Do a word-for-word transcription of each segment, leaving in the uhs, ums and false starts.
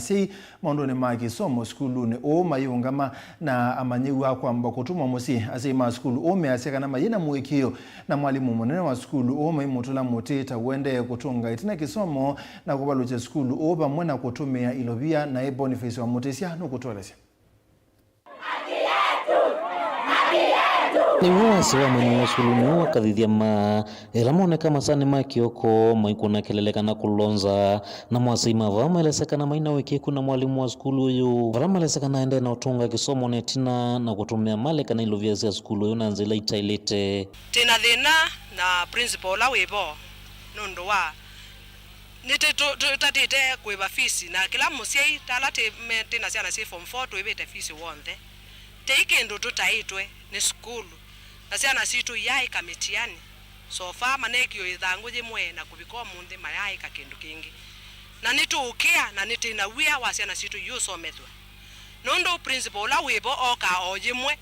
asyai maũndũnĩ ma kĩsomo sukulunĩ ũũ mayĩũngama na amanyĩw'a kwamba kũtũmwa mũsyĩ. Asyai ma sukulu ũũ measya kana mayĩ na mũĩkĩĩo na mwalimũ mũnene wa sukulu ũũ maimũtũla mũtĩ ta ũendee kũtũnga ĩtina kĩsomo na kũvalũkya sukulu ũũ vamwe na kũtũmĩa ilovia. Naĩ Boniface wa Mũtĩsya nũkũtũelesya. Nĩw'o wasya wa manyĩw'a sukulunĩ ũũ akathithya ma ĩla moneka masanĩ ma kĩoko maikũna kelele kana kũlonza, na mwasyai ma vaa maelesya kana maina ũĩkĩĩku na mwalimũ wa sukulu ũyũ, vala malesya kana aendee na ũtũnga kĩsomo na ĩtina na kũtũmĩa malĩ kana ilovia sya sukulu ũyũ na nzĩa ila itaĩlĩte. Twĩ na thĩna na principal ũla wĩ vo nũndũ wa nĩtũtatĩte kũĩva fees, na kĩla mũsyai, ta ala twĩ me-, twĩ na syana syĩ form four, tũĩvĩte fees w'onthe. Tei kĩndũ tũtaĩtwe nĩ sukulu, na syana sitũ iyaaĩka mĩtiani. So far, maneekiwe ĩthangũ yĩmwe, na kũvika ũmũnthĩ mayaaĩka kĩndũ kĩngĩ. Na nĩtũũkĩa, na nĩtwĩ na wia wa syana sitũ iũsomethw'a. Nũndũ principal ũla wĩ vo okaa o yĩmwe,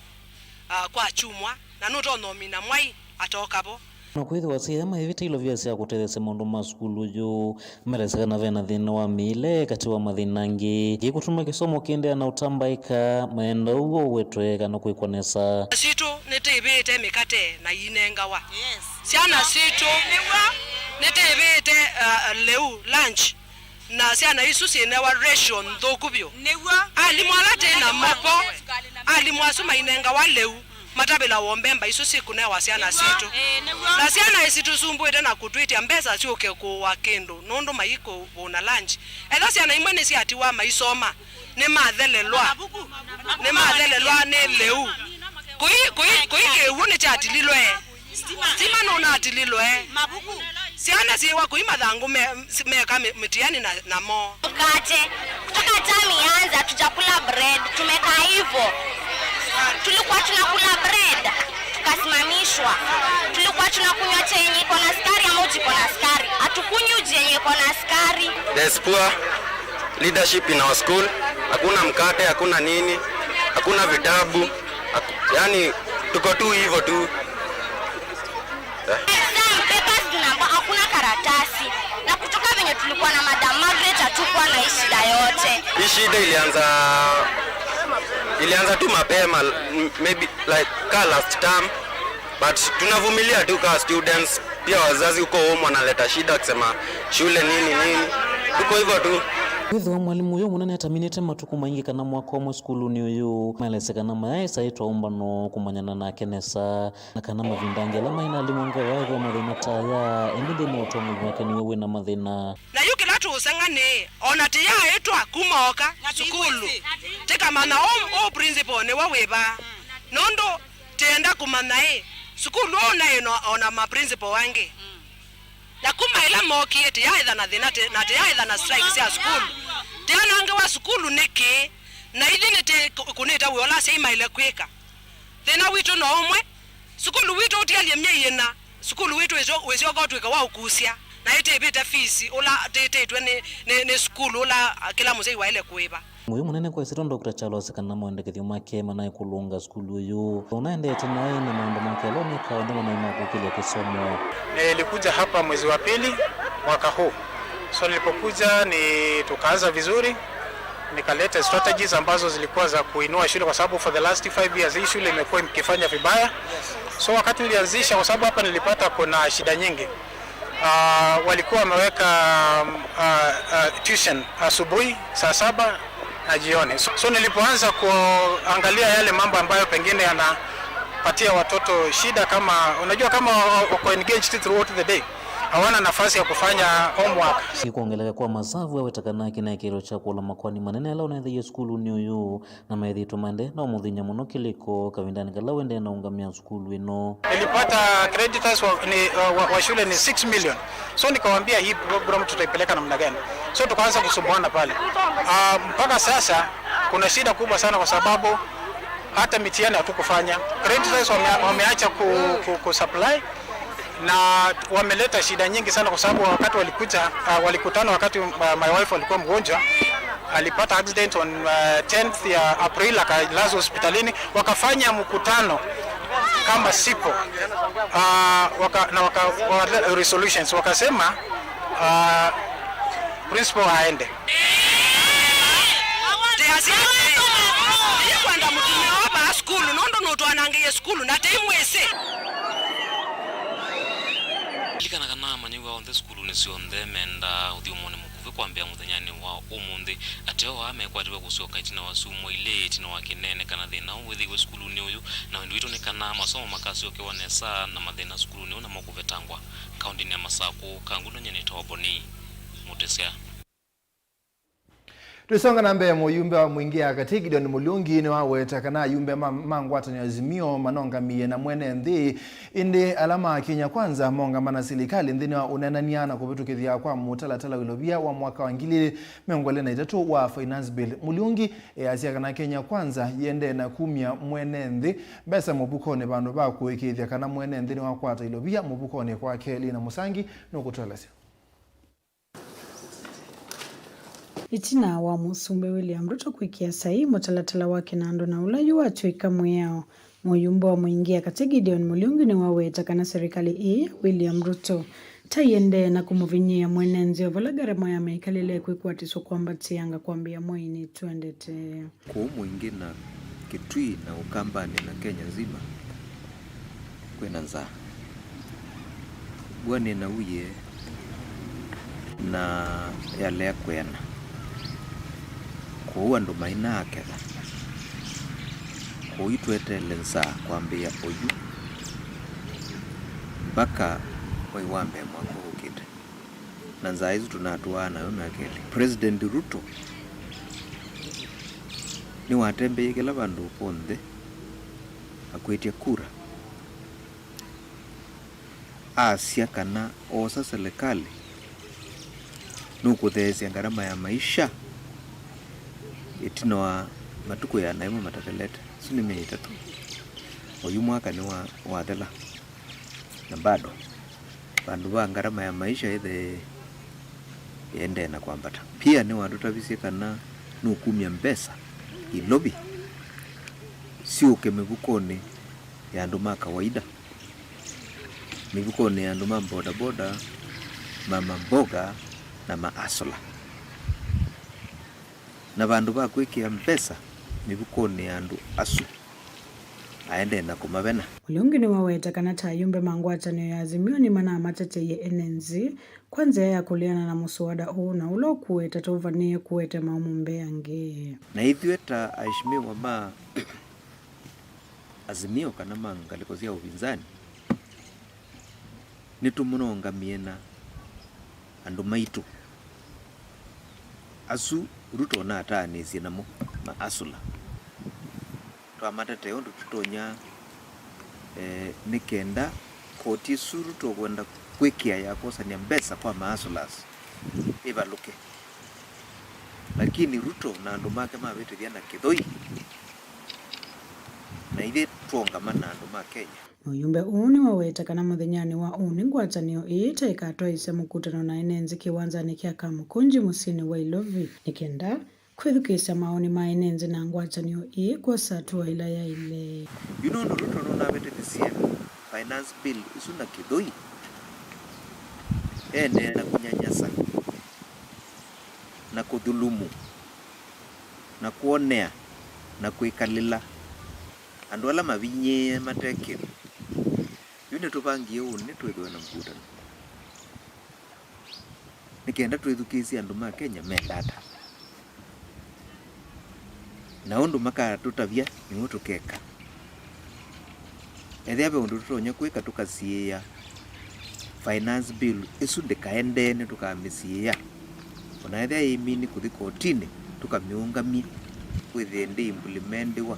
ah, kwa kyumwa, na nũtonya ũmina mwai atoka vo. Na kwĩthĩwa asyai aa maĩvĩte ilovia sya kũtetheesya maũndũ ma sukulu ũyũ, melesya kana ve na thĩna wa mĩĩle katĩ wa mathĩna angĩ. Yĩkũtuma kĩsomo kĩendeea na ũtambaĩka, maenda ũw'o ũwetwe kana kwĩkwa nesa. Sitũ nĩtĩĩvĩte mĩkate na iinengawa. Yes. Syana sitũ nĩtĩĩvĩte, uh, lĩu, lunch. Na syana isu syĩnewa ration nthũku vyũ. Nĩw'o. Alimũ ala twĩ namo vo, alimũ asu mainengawa lĩu, matavĩlawa mbemba isu sikũnewa syana sitũ. Ĩĩ, nĩw'o. Na syana isi tũsumbũĩte na kũtwĩtya mbesa syũke kũũa kĩndũ nũndũ maikũvũna lunch. Etha syana imwe nĩsyatiwa maisoma, nĩmathelelwa. Nĩmathelelwa nĩ lĩu. Kũi, kũi, kũi kĩw'ũ nĩkyatililwe. Stima nũnatililwe. Mavuku. Syana syĩwa kũi mathangũ me-, meka mĩ-, mĩtiani na, namo. Mkate. Kutoka term ianze hatujakula bread, tumekaa hivyo. Tulikuwa tunakula bread, tukasimamishwa. Tulikuwa tunakunywa chai yenye iko na sukari ama uji iko na sukari. Hatukunywi uji yenye iko na sukari. There's poor leadership in our school. Hakuna mkate, hakuna nini, hakuna vitabu. Hak-, yani, tuko tu hivyo tu. Exam papers zinamba-, hakuna karatasi. Na kutoka venye tulikuwa na Madam Margaret, hatukuwa na hii shida yote. Hii shida ilianza, ilianza tu mapema, m-, maybe like ka last term, but tunavumilia tu ka students, pia wazazi huko home wanaleta shida kusema shule nini nini. Tuko hivyo tu. Kwĩthĩwa mwalimũ ũyũ mũnene ataminĩte matukũ maingĩ kana mwaka ũmwe sukulunĩ ũyũ, maelesya kana mayaĩsa ĩtwa ũmbano kũmanyana nake nesa. Na kana mavinda angĩ ala maĩ na alimũ angĩ o aĩthĩwa mathĩna ta aya, ĩndĩ nthĩnĩ wa ũtongoi wake nĩwe wĩ na mathĩna. Na yu kĩla tũũseng'a nĩ, o na tĩyaaĩtwa kuma oka sukulu, tĩkamanya ũ, ũ principal nĩwe wĩ va. Nũndũ tĩenda kũmanya ĩ, sukulu ũũ naĩ no, o na ma principal angĩ. Na kuma ĩla mookie, tĩyaaĩtha na thĩna, tĩ-, na tĩyaaĩtha na strike sya sukulu. Tĩanangawa sukulu nĩkĩ? Na ithyĩ nĩtĩkũnĩte wĩa ũla asyai maĩle kwĩka. Thĩna witũ no ũmwe. Sukulu witũ ũtialyĩ myei ĩna. Sukulu witũ wĩsyo-, wĩsyoka ũtw'ĩka wa ũkusya. Na ĩtĩĩvĩte fees ũla tĩtĩtwe nĩ, nĩ, nĩ sukulu ũla, ah, kĩla mũsyai waĩle kũĩva. Mũyũ mũnene kwesĩtwe Doctor Charles kana maendekethyo make manaĩ kũlũnga sukulu ũyũ. Ũnaendeete naĩ na maũndũ make ala ũmekaa onthe manaĩ ma kũkĩlya kĩsomo. Nilikuja hapa mwezi wa pili mwaka huu. So nilipokuja ni tukaanza vizuri. Nikaleta strategies ambazo zilikuwa za kuinua shule, kwa sababu for the last five years hii shule imekuwa ikifanya vibaya. So wakati nilianzisha, kwa sababu hapa nilipata kuna shida nyingi. Ah, walikuwa wameweka, ah, ah, tuition asubuhi saa saba na jioni. So, so nilipoanza kuangalia yale mambo ambayo pengine yanapatia watoto shida, kama, unajua, kama wako engaged throughout the day, hawana nafasi ya kufanya homework. Kwongeleka kwa masavu aweta kana kĩna kĩlo kya kũla makoani manene ala ũnethĩie sukulunĩ ũyũ, na methĩĩtwe maendee na ũmũthĩny'a mũno kĩlĩko kavindanĩ kala ũendee na ũngamĩa sukulu ĩno. Nilipata creditors wa, ni, wa, wa shule ni six million. So nikawaambia, "Hii program tutaipeleka namna gani?" So tukaanza kusumbuana pale. Ah, mpaka sasa kuna shida kubwa sana kwa sababu hata mitihani hatukufanya. Creditors wame-, wameacha ku, ku, ku supply. Na wameleta shida nyingi sana kwa sababu wakati walikuja, ah, walikutana wakati, ah, my wife alikuwa mgonjwa, alipata accident on, ah, tenth ya April, akalazwa hospitalini. Wakafanya mkutano kama sipo, ah, waka-, na waka-, wa-, resolutions, wakasema, ah, principal aende. Twanangĩie sukulu na tei mwĩsĩ. Lilikana kana amanyĩw'a onthe sukulunĩ syonthe mendaa ũthyũmũonĩ mũkuvĩ kwambĩĩa mũthenyanĩ wa ũmũnthĩ. Ateo aa mekwatĩw'a kũsyoka ĩtina wa syumwa ilĩ ĩtina wa kĩneenekana thĩna ũũ wĩthĩiwe sukulunĩ ũyũ, na wendi witũ nĩ kana masomo makasyokewa nesa na mathĩna sukulunĩ ũũ namo kũvetangwa. Kaũntĩnĩ ya Masakũ, Kangundonye nĩ Toboni Mũtĩsya. Tũisonga na mbee, mũyumbe wa Mwingĩ ya Katĩ Gideon Mũliungi nĩwaweta kana ayumbe ma, ma ngwatanĩo ya Azimio manongamie na mwene nthĩ, ĩndĩ ala ma Kenya Kwanza mongama na silikalĩ nthĩnĩ wa ũneenany'a na kũvĩtũkĩthya kwa mũtalatala wa ilovia wa mwaka wa ngili ilĩ mĩongo ĩlĩ na itatũ wa Finance Bill. Mũliungi easya kana Kenya Kwanza yĩendee na kumya mwene nthĩ mbesa mũvukonĩ vandũ va kũĩkĩĩthya kana mwene nthĩ nĩwakwata ilovia mũvukonĩ kwake. Lina Mũsangi nũkũtũelesya. Ĩtina wa Mũsumbĩ William Ruto kwĩkĩa saii mũtalatala wa kĩnandũ na ũla yu watw'ĩka mwĩao, mũyumbe wa Mwingĩ ya Katĩ Gideon Mũliungi nĩwaweta kana serikali ĩĩ ya William Ruto ta ĩendee na kũmũvinyĩĩa mwene nthĩ o vala ngarama ya mĩkalĩle ĩkwĩkwatĩswa kwambatĩanga kwambĩĩa mweinĩ twendete. Kũu Mwingĩ na Kitui na Ukambani na Kenya nzima kwĩna nzaa. Mbua nĩnauie na yalea kwĩana. Kũu andũ mainaa ketha. Kũu itweteele nzaa kwambĩĩa oyu mbaka mwei wa mbee mwaka ũkĩte. Na nzaa ĩsu tũnatũaa nayo myaka ĩlĩ. President Ruto nĩwatembeie kĩla vandũ onthe akwĩtya kura, asya kana oosa silikalĩ nũkũtheesya ngarama ya maisha ĩtina wa matukũ ĩana ĩmwe matatelete. Ĩsu nĩ myei ĩtatũ. Oyu mwaka nĩwa, wathela. Na bado, vandũ va ngarama ya maisha ĩthe ĩendee na kwambata. Pia nĩwatũtavisye kana nũkumya mbesa ilovi syũke mĩvukonĩ ya andũ ma kawaida, mĩvukonĩ ya andũ ma bodaboda, mama mboga na ma hustler. Na vandũ va kwĩkĩa mbesa mĩvukonĩ ya andũ asu, aendee na kũmavena. Mũliungi nĩwaweta kana ta ayumbe ma ngwatanĩo ya Azimio nĩmanamateteie ene nthĩ kwa nzĩa ya kũleana na mũswada ũũ na ũla ũkũweta tũvanĩĩe kũete maũmũ mbeange. Na ithyĩ ta aheshimiwa ma Azimio kana ma ngalĩko sya ũvinzani, nĩtũmũnongamie na andũ maitũ asu Ruto ũnataanĩsye namo, ma hustler. Twamatetee ũndũ tũtonya, eh, nĩ kenda koti ĩsu Ruto ũkwenda kwĩkĩa ya kwosany'a mbesa kwa ma hustlers ĩvalũke. Lakini Ruto na andũ make mavĩtĩthya na kĩthoi, na ithyĩ twongama na andũ ma Kenya. Mũyumbe ũũ nĩwaweta kana mũthenyanĩ wa ũnĩ ngwatanĩo ĩĩ ta ĩkatwaĩĩsya mũkutano na ene nthĩ kĩwanzanĩ kya Kamukunji mũsyĩnĩ wa Ilovi nĩ kenda kwĩthukĩĩsya mawoni ma ene nthĩ na ngwatanĩo ĩĩ kwosa hatua ĩla yaĩle. Yu nũndũ Ruto nũnavetĩkĩsye finance bill ĩsu na kĩthoi, ene na kũnyanyasa na kũthulumu na kwonea na kwĩkalĩla andũ ala mavinyĩĩe mate kĩndũ. Yu nĩtũvangie ũnĩ twĩthĩwe na mũkutano nĩ kenda twĩthukĩĩsye andũ ma Kenya menda ata, na ũndũ makatũtavya nĩw'o tũkeka. Ethĩwa ve ũndũ tũtonya kwĩka tũkasiĩĩa finance bill ĩsu ndĩkaendee, nĩtũkamĩsiĩĩa. O na ethĩwa yĩ mini kũthi kotinĩ, tũkamĩũngamya. Wĩthĩe ndĩ implemendiwa,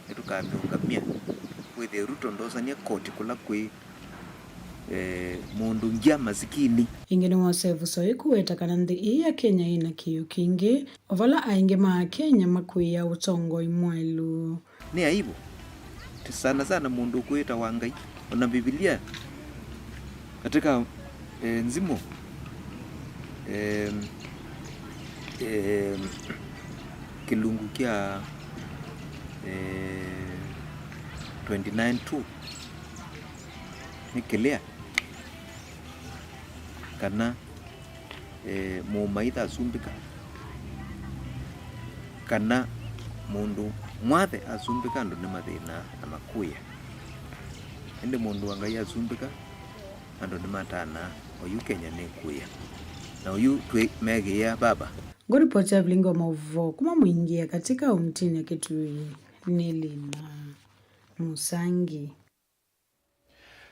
nĩtũkamĩũngamya. Wĩthĩe Ruto ndosany'a koti kũla kwĩ, eh, mũndũ ngya masikini. Ĩngĩ nĩwosa ĩvuso ĩkũweta kana nthĩ ĩĩ ya Kenya yĩ na kĩw'ũ kingĩ, o vala aingĩ ma Akenya makwĩaa ũtongoi mwaĩlu. Nĩ aibu. Ti sana sana mũndũ ũkwĩta wa Ngai. Ona Mbivilia katika, eh, nzimo, eh, eh, kĩlungu kya, eh, twenty-nine two nĩ clear kana, eh, mũmaitha asumbĩka, kana mũndũ Mwathe asumbĩka, andũ nĩmathĩnaa na makũya. Ĩndĩ mũndũ wa Ngai asumbĩka, andũ nĩmatanaa. Oyu Kenya nĩkũya. Na oyu twĩ megĩĩa baba. Ngũripoti ya vilingi wa maũvoo kuma Mwingi ya katĩ kauntinĩ ya Kitui nĩ Lina Musangi.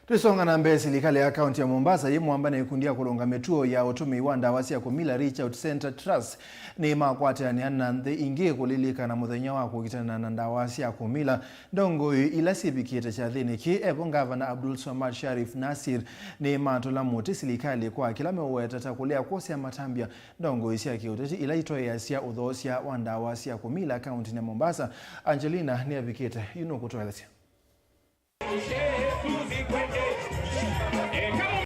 Tũisonga na mbee, silikalĩ ya kaunti ya Mombasa yĩ mwamba na ikundi ya kũlũnga mĩtuo ya ũtũmĩi wa ndawa sya kũmila, Reach Out Center Trust, nĩmakwatĩanĩa na nthĩ ingĩ kũlilikana mũthenya wa kũkitana na ndawa sya kũmila. Ndongoi ila syĩvikĩte kyathĩnĩ kĩĩ, evo Ngavana Abdul Swamad Sharif Nasir, nĩmatũla mũtĩ silikalĩ kwa kĩla meũweta ta kũlea kwosea matambya ndongoi sya kĩũteti ila itoeasya ũthoosya wa ndawa sya kũmila kauntinĩ ya Mombasa. Angelina nĩavikĩte yu nũkũtũelesya.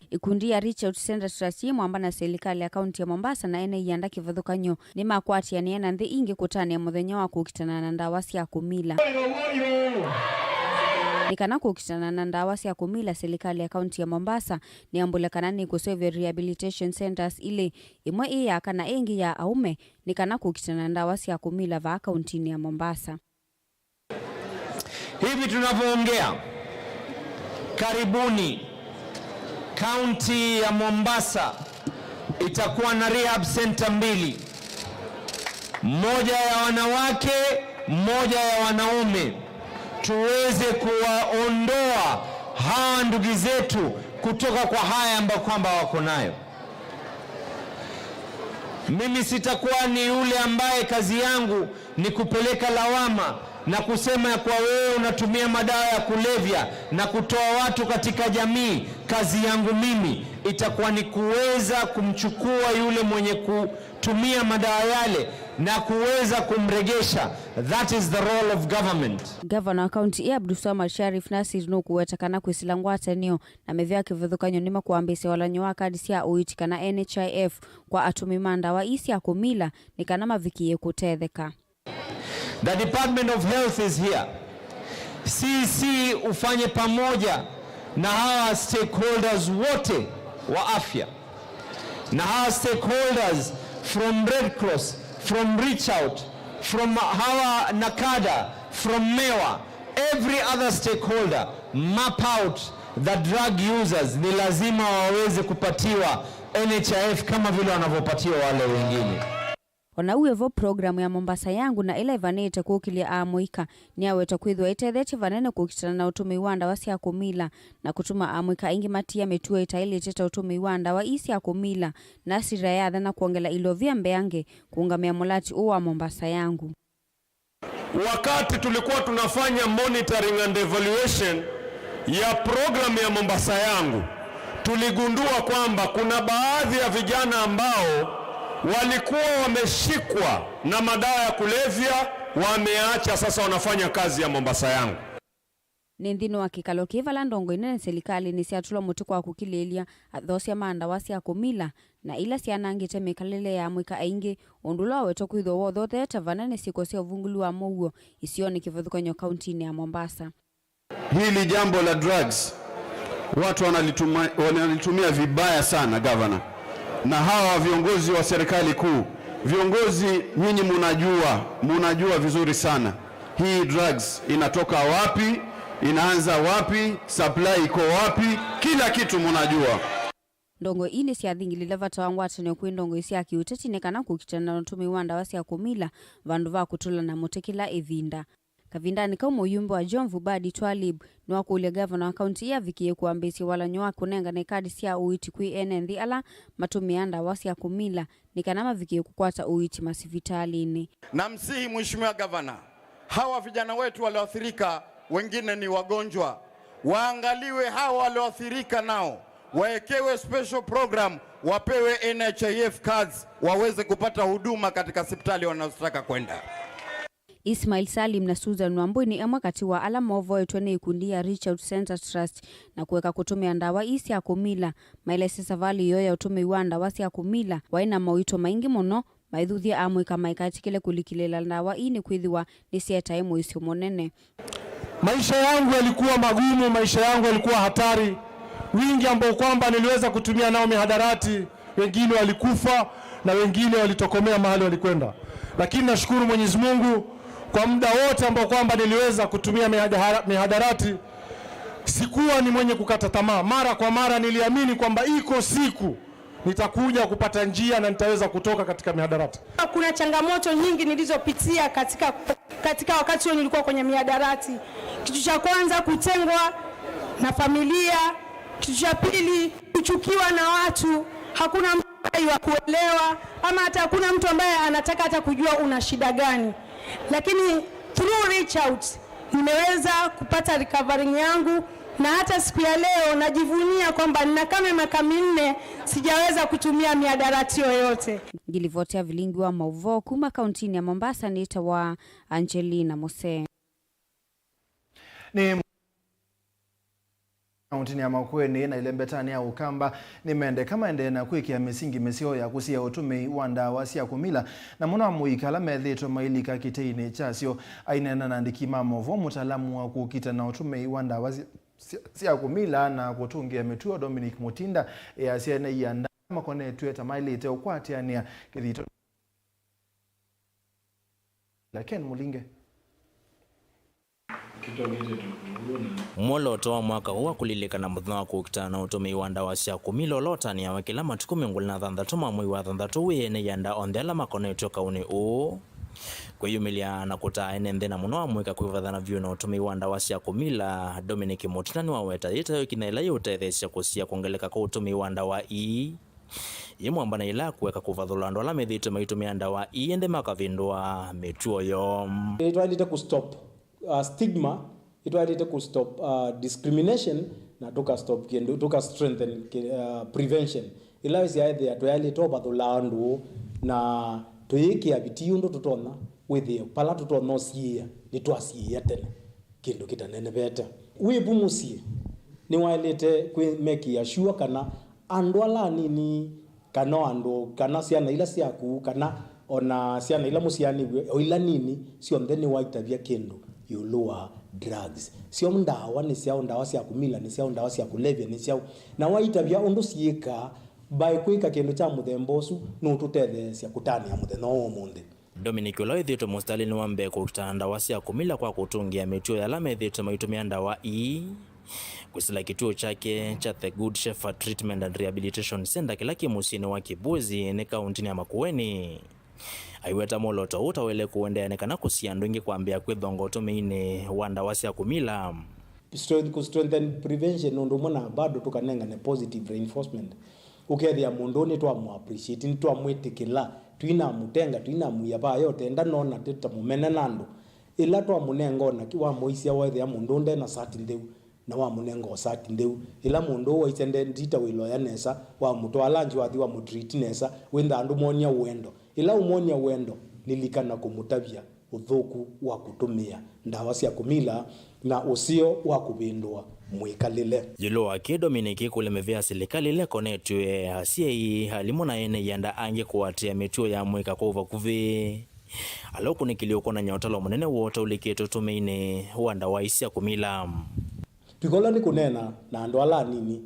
Ikundi ya Reach Out Center Trust yĩ mwamba na silikalĩ ya kaunti ya Mombasa na ene ianda kĩvathũkany'o nĩmakwatĩanĩe na nthĩ ingĩ kũtanĩa mũthenya wa kũkitana na ndawa sya kũmila. Nĩ kana kũkitana na ndawa sya kũmila, silikalĩ ya kaunti ya Mombasa nĩyambũle kana nĩkũseũvya rehabilitation centers ilĩ, ĩmwe ĩ ya aka na ĩngĩ ya aũme, nĩ kana kũkitana na ndawa sya kũmila vaa kauntinĩ ya Mombasa. Hivi tunavyoongea, karibuni, kaunti ya Mombasa itakuwa na rehab center mbili, moja ya wanawake, moja ya wanaume, tuweze kuwaondoa hawa ndugu zetu kutoka kwa haya ambayo kwamba wako nayo. Mimi sitakuwa ni yule ambaye kazi yangu ni kupeleka lawama na kusema ya kuwa wewe unatumia madawa ya kulevya na kutoa watu katika jamii. Kazi yangu mimi itakuwa ni kuweza kumchukua yule mwenye kutumia madawa yale na kuweza kumregesha. That is the role of government. Gavana wa kaunti ĩĩ Abdulswamad Sharif Nasir nũkũweta kana kwĩsĩla ngwatanĩo na mĩvĩa kĩvathũkany'o nĩmakwambĩĩsya walany'o wa kadi sya ũiiti kana N H I F kwa atũmĩi ma ndawa ii sya kũmila nĩ kana mavikĩĩe kũtetheka. The Department of Health is here. C C ufanye pamoja na hawa stakeholders wote wa afya, na hawa stakeholders from Red Cross, from Reach Out, from hawa NACADA, from MEWA, every other stakeholder, map out the drug users. Ni lazima waweze kupatiwa N H I F kama vile wanavyopatiwa wale wengine. O na ũu wĩ vo, program ya Mombasa Yangu na ĩla ĩvanĩĩte kũkĩlya amũika nĩyawetwa kwĩthĩwa ĩtethetye vanene kũkitana na ũtũmĩi wa ndawa sya kũmila na kũtuma amũika aingĩ matia mĩtuo ĩtaĩlĩte ta ũtũmĩi wa ndawa ii sya kũmila. Nasir ayathana kwongela ilovia mbeange kũũngamĩa mũlati ũũ wa Mombasa Yangu. Wakati tulikuwa tunafanya monitoring and evaluation ya program ya Mombasa Yangu, tuligundua kwamba kuna baadhi ya vijana ambao walikuwa wameshikwa na madawa ya kulevya, wameacha, sasa wanafanya kazi ya Mombasa Yangu. Nĩ nthĩnĩ wa kĩkalo kĩĩ vala ndongoi nene silikalĩnĩ syatũlwa mũtĩ kwa kũkilĩĩlya athoosya ma ndawa sya kũmila na ila syanangĩte mĩkalĩle ya amũika aingĩ, ũndũ ũla wawetwa kwĩthĩwa wothothete vanene syĩko sya ũvungũli wa mũuo isionĩ kĩvathũkany'o kauntinĩ ya Mombasa. Hili jambo la drugs, watu wanalituma-, wanalitumia vibaya sana, Governor. Na hawa viongozi wa serikali kuu, viongozi nyinyi munajua, munajua vizuri sana. Hii drugs inatoka wapi, inaanza wapi, supply iko wapi, kila kitu munajua. Ndongoi ii nĩsyathingĩlile vata wa ngwatanĩo kwĩ ndongoi sya kĩũteti nĩ kana kũkitana na ũtũmĩi wa ndawa sya kũmila vandũ va kũtũla na mũtĩ kĩla ĩvinda. Kavindanĩ kau, mũyumbe wa Jomvu Badi Twalib nĩwakũlya gavana wa kaunti ĩĩ avikĩĩe kũambĩĩsya walany'o wa kũnengane kadi sya ũiiti kwĩ ene nthĩ ala matũmĩaa ndawa sya kũmila nĩ kana mavikĩĩe kũkwata ũiiti masivitalĩnĩ. Namsihi Mheshimiwa Gavana, hawa vijana wetu walioathirika, wengine ni wagonjwa, waangaliwe. Hawa walioathirika nao waekewe special program, wapewe N H I F cards, waweze kupata huduma katika hospitali wanazotaka kwenda. Ismail Salim na Susan Wambui nĩ amwe katĩ wa ala movoetwe nĩ ĩkundi ya Reach Out Center Trust na kũeka kũtũmĩa ndawa ii sya kũmila. Maelesya savalĩ yoo ya ũtũmĩi wa ndawa sya kũmila waĩ na maũito maingĩ mũno, maithuthya amũika maikatĩkĩle kũlikĩlĩĩla ndawa ii nĩkwĩthĩwa nĩsyetae mũisyo mũnene. Maisha yangu yalikuwa magumu, maisha yangu yalikuwa hatari. Wingi ambao kwamba niliweza kutumia nao mihadarati, wengine walikufa na wengine walitokomea mahali walikwenda. Lakini nashukuru Mwenyezi Mungu Kwa muda wote ambao kwamba niliweza kutumia mihadara-, mihadarati, sikuwa ni mwenye kukata tamaa. Mara kwa mara niliamini kwamba iko siku nitakuja kupata njia na nitaweza kutoka katika mihadarati. Kuna changamoto nyingi nilizopitia katika, katika wakati huo nilikuwa kwenye mihadarati. Kitu cha kwanza, kutengwa na familia. Kitu cha pili, kuchukiwa na watu. Hakuna mtu ambaye wa kuelewa, ama hata hakuna mtu ambaye anataka hata kujua una shida gani. Lakini through reach out, nimeweza kupata recovering yangu, na hata siku ya leo najivunia kwamba nina kama miaka minne sijaweza kutumia mihadarati yoyote. Ngilivoti ya vilingi wa mauvoo kuma kauntinĩ ya Mombasa nĩtawa Angelina Mose. Nĩ kauntinĩ ya Makueni na ilembetanĩ ya Ũkamba nĩmendeka maendee na kwĩkĩa mĩsingi mĩseo ya kũsiĩĩa ũtũmĩi wa ndawa sya kũmila, na mũno amũika ala methĩĩtwe mailika kĩtĩinĩ kyasyo. Aineena na andĩki ma maũvoo, mũtaalamu wa kũkita na ũtũmĩi wa ndawa sya, sya, sya kũmila na kũtũngĩa mĩtuo Dominic Mutinda easya ene ianda makonetw'e ta maĩlĩte ũkwatĩanĩa kĩthito. Ken Mulinge. Mwolooto wa mwaka ũũ wa kũlilikana mũthenya wa kũkitana na ũtũmĩi wa ndawa sya kũmila ũla ũtanĩawa kĩla matukũ mĩongo ĩlĩ na thanthatũ ma mwei wa thanthatũ wĩ ene ianda onthe ala makonetw'e kaũnĩ ũũ. Kwĩyumĩlya na kũtaa ene nthĩ na mũno amũika kwĩvathana vyũ na ũtũmĩi wa ndawa sya kũmila, Dominic Mutinda nĩwaweta yĩtayo ĩkinya ĩla yĩũtetheesya kũsiĩĩa kwongeleka kwa ũtũmĩi wa ndawa ii. Yĩ mwamba na ĩla kũeka kũvathũla andũ ala methĩĩtwe maitũmĩa ndawa ii ĩndĩ makavĩndũa mĩtuo yoo. Nĩtwaĩlĩte kũ stop, uh, stigma, nĩtwaĩlĩte kũ stop, uh, discrimination, na tũka stop kĩndũ, tũka strengthen kĩ-, uh, prevention. Ĩla wĩsĩ aĩthĩa twaĩlĩte ũvathũla andũ na tũyĩkĩa vitii ũndũ tũtonya, wĩthĩe pala tũtonya ũsiĩĩa nĩtwasiĩĩa tene. Kĩndũ kĩtanenevete. Wĩ vu mũsyĩ, nĩwaĩlĩte kwĩ make sure kana andũ ala anini, kana o andũ, kana syana ila syaku, kana o na syana ila mũsyaanĩw'e, o ila nini, syonthe nĩwaitavya kĩndũ ĩũlũ wa drugs. Syo ndawa nĩ syaũ, ndawa sya kũmila nĩ syaũ, ndawa sya kũlevya nĩ syaũ, na waitavya ũndũ syĩkaa, by kwĩka kĩndũ kya mũthemba ũsu, nũũtũtetheesya kũtanĩa mũthenya wa ũmũnthĩ. Dominic, ũla wĩthĩĩtwe mũsitalĩnĩ wa mbee kũkitana ndawa sya kũmila kwa kũtũngĩa mĩtuo ya ala methĩĩtwe maitũmĩa ndawa ii, kwĩsĩla kĩtuo kyake kya The Good Shepherd Treatment and Rehabilitation Center kĩla kĩ mũsyĩnĩ wa Kĩbwezi nĩ kaũntinĩ ya Makueni, aiweta mwolooto ũũ ta waĩle kũendeea nĩ kana kũsiĩĩa andũ aingĩ kwambĩĩa kwĩthonga ũtũmĩinĩ wa ndawa sya kũmila. Strength-, kũ strengthen prevention ũndũ ũmwe na bado tũkanengane positive reinforcement. Ũkethĩa mũndũ ũũ nĩtwamũ appreciate, nĩtwamwĩtĩkĩla, tũinamũtenga, tũinamwĩa vaa yo tenda nona tũtamũmene na andũ. Ĩla twamũnenga ona ki-, wamũisya wethĩa mũndũ ũũ nde na sati ntheu, na wamũnenga o sati ntheu. Ĩla mũndũ ũũ waisya nde ndita wĩloya nesa, wamũtwaa lanji wathi wamũtreat nesa, wĩntha andũ mwonia wendo. Ĩla ũmwonia wendo, lilikana kũmũtavya ũthũku wa kũtũmĩa ndawa sya kũmila na ũseo wa kũvĩndũa mwĩkalĩle. Ĩũlũ wa kĩĩ, Dominic ĩkũlya mĩvĩa ya silikalĩ ĩla ĩkonetw'e asyai, alimũ na ene ianda angĩ kũatĩĩa mĩtuo ya mũika kwa ũvakuvĩ, ala ũkunĩkĩli ũkwonany'a ũtalo mũnene woo ũtaũlĩkĩte ũtũmĩinĩ wa ndawa ii sya kũmila. Twĩkola nĩ kũneena na andũ ala anini,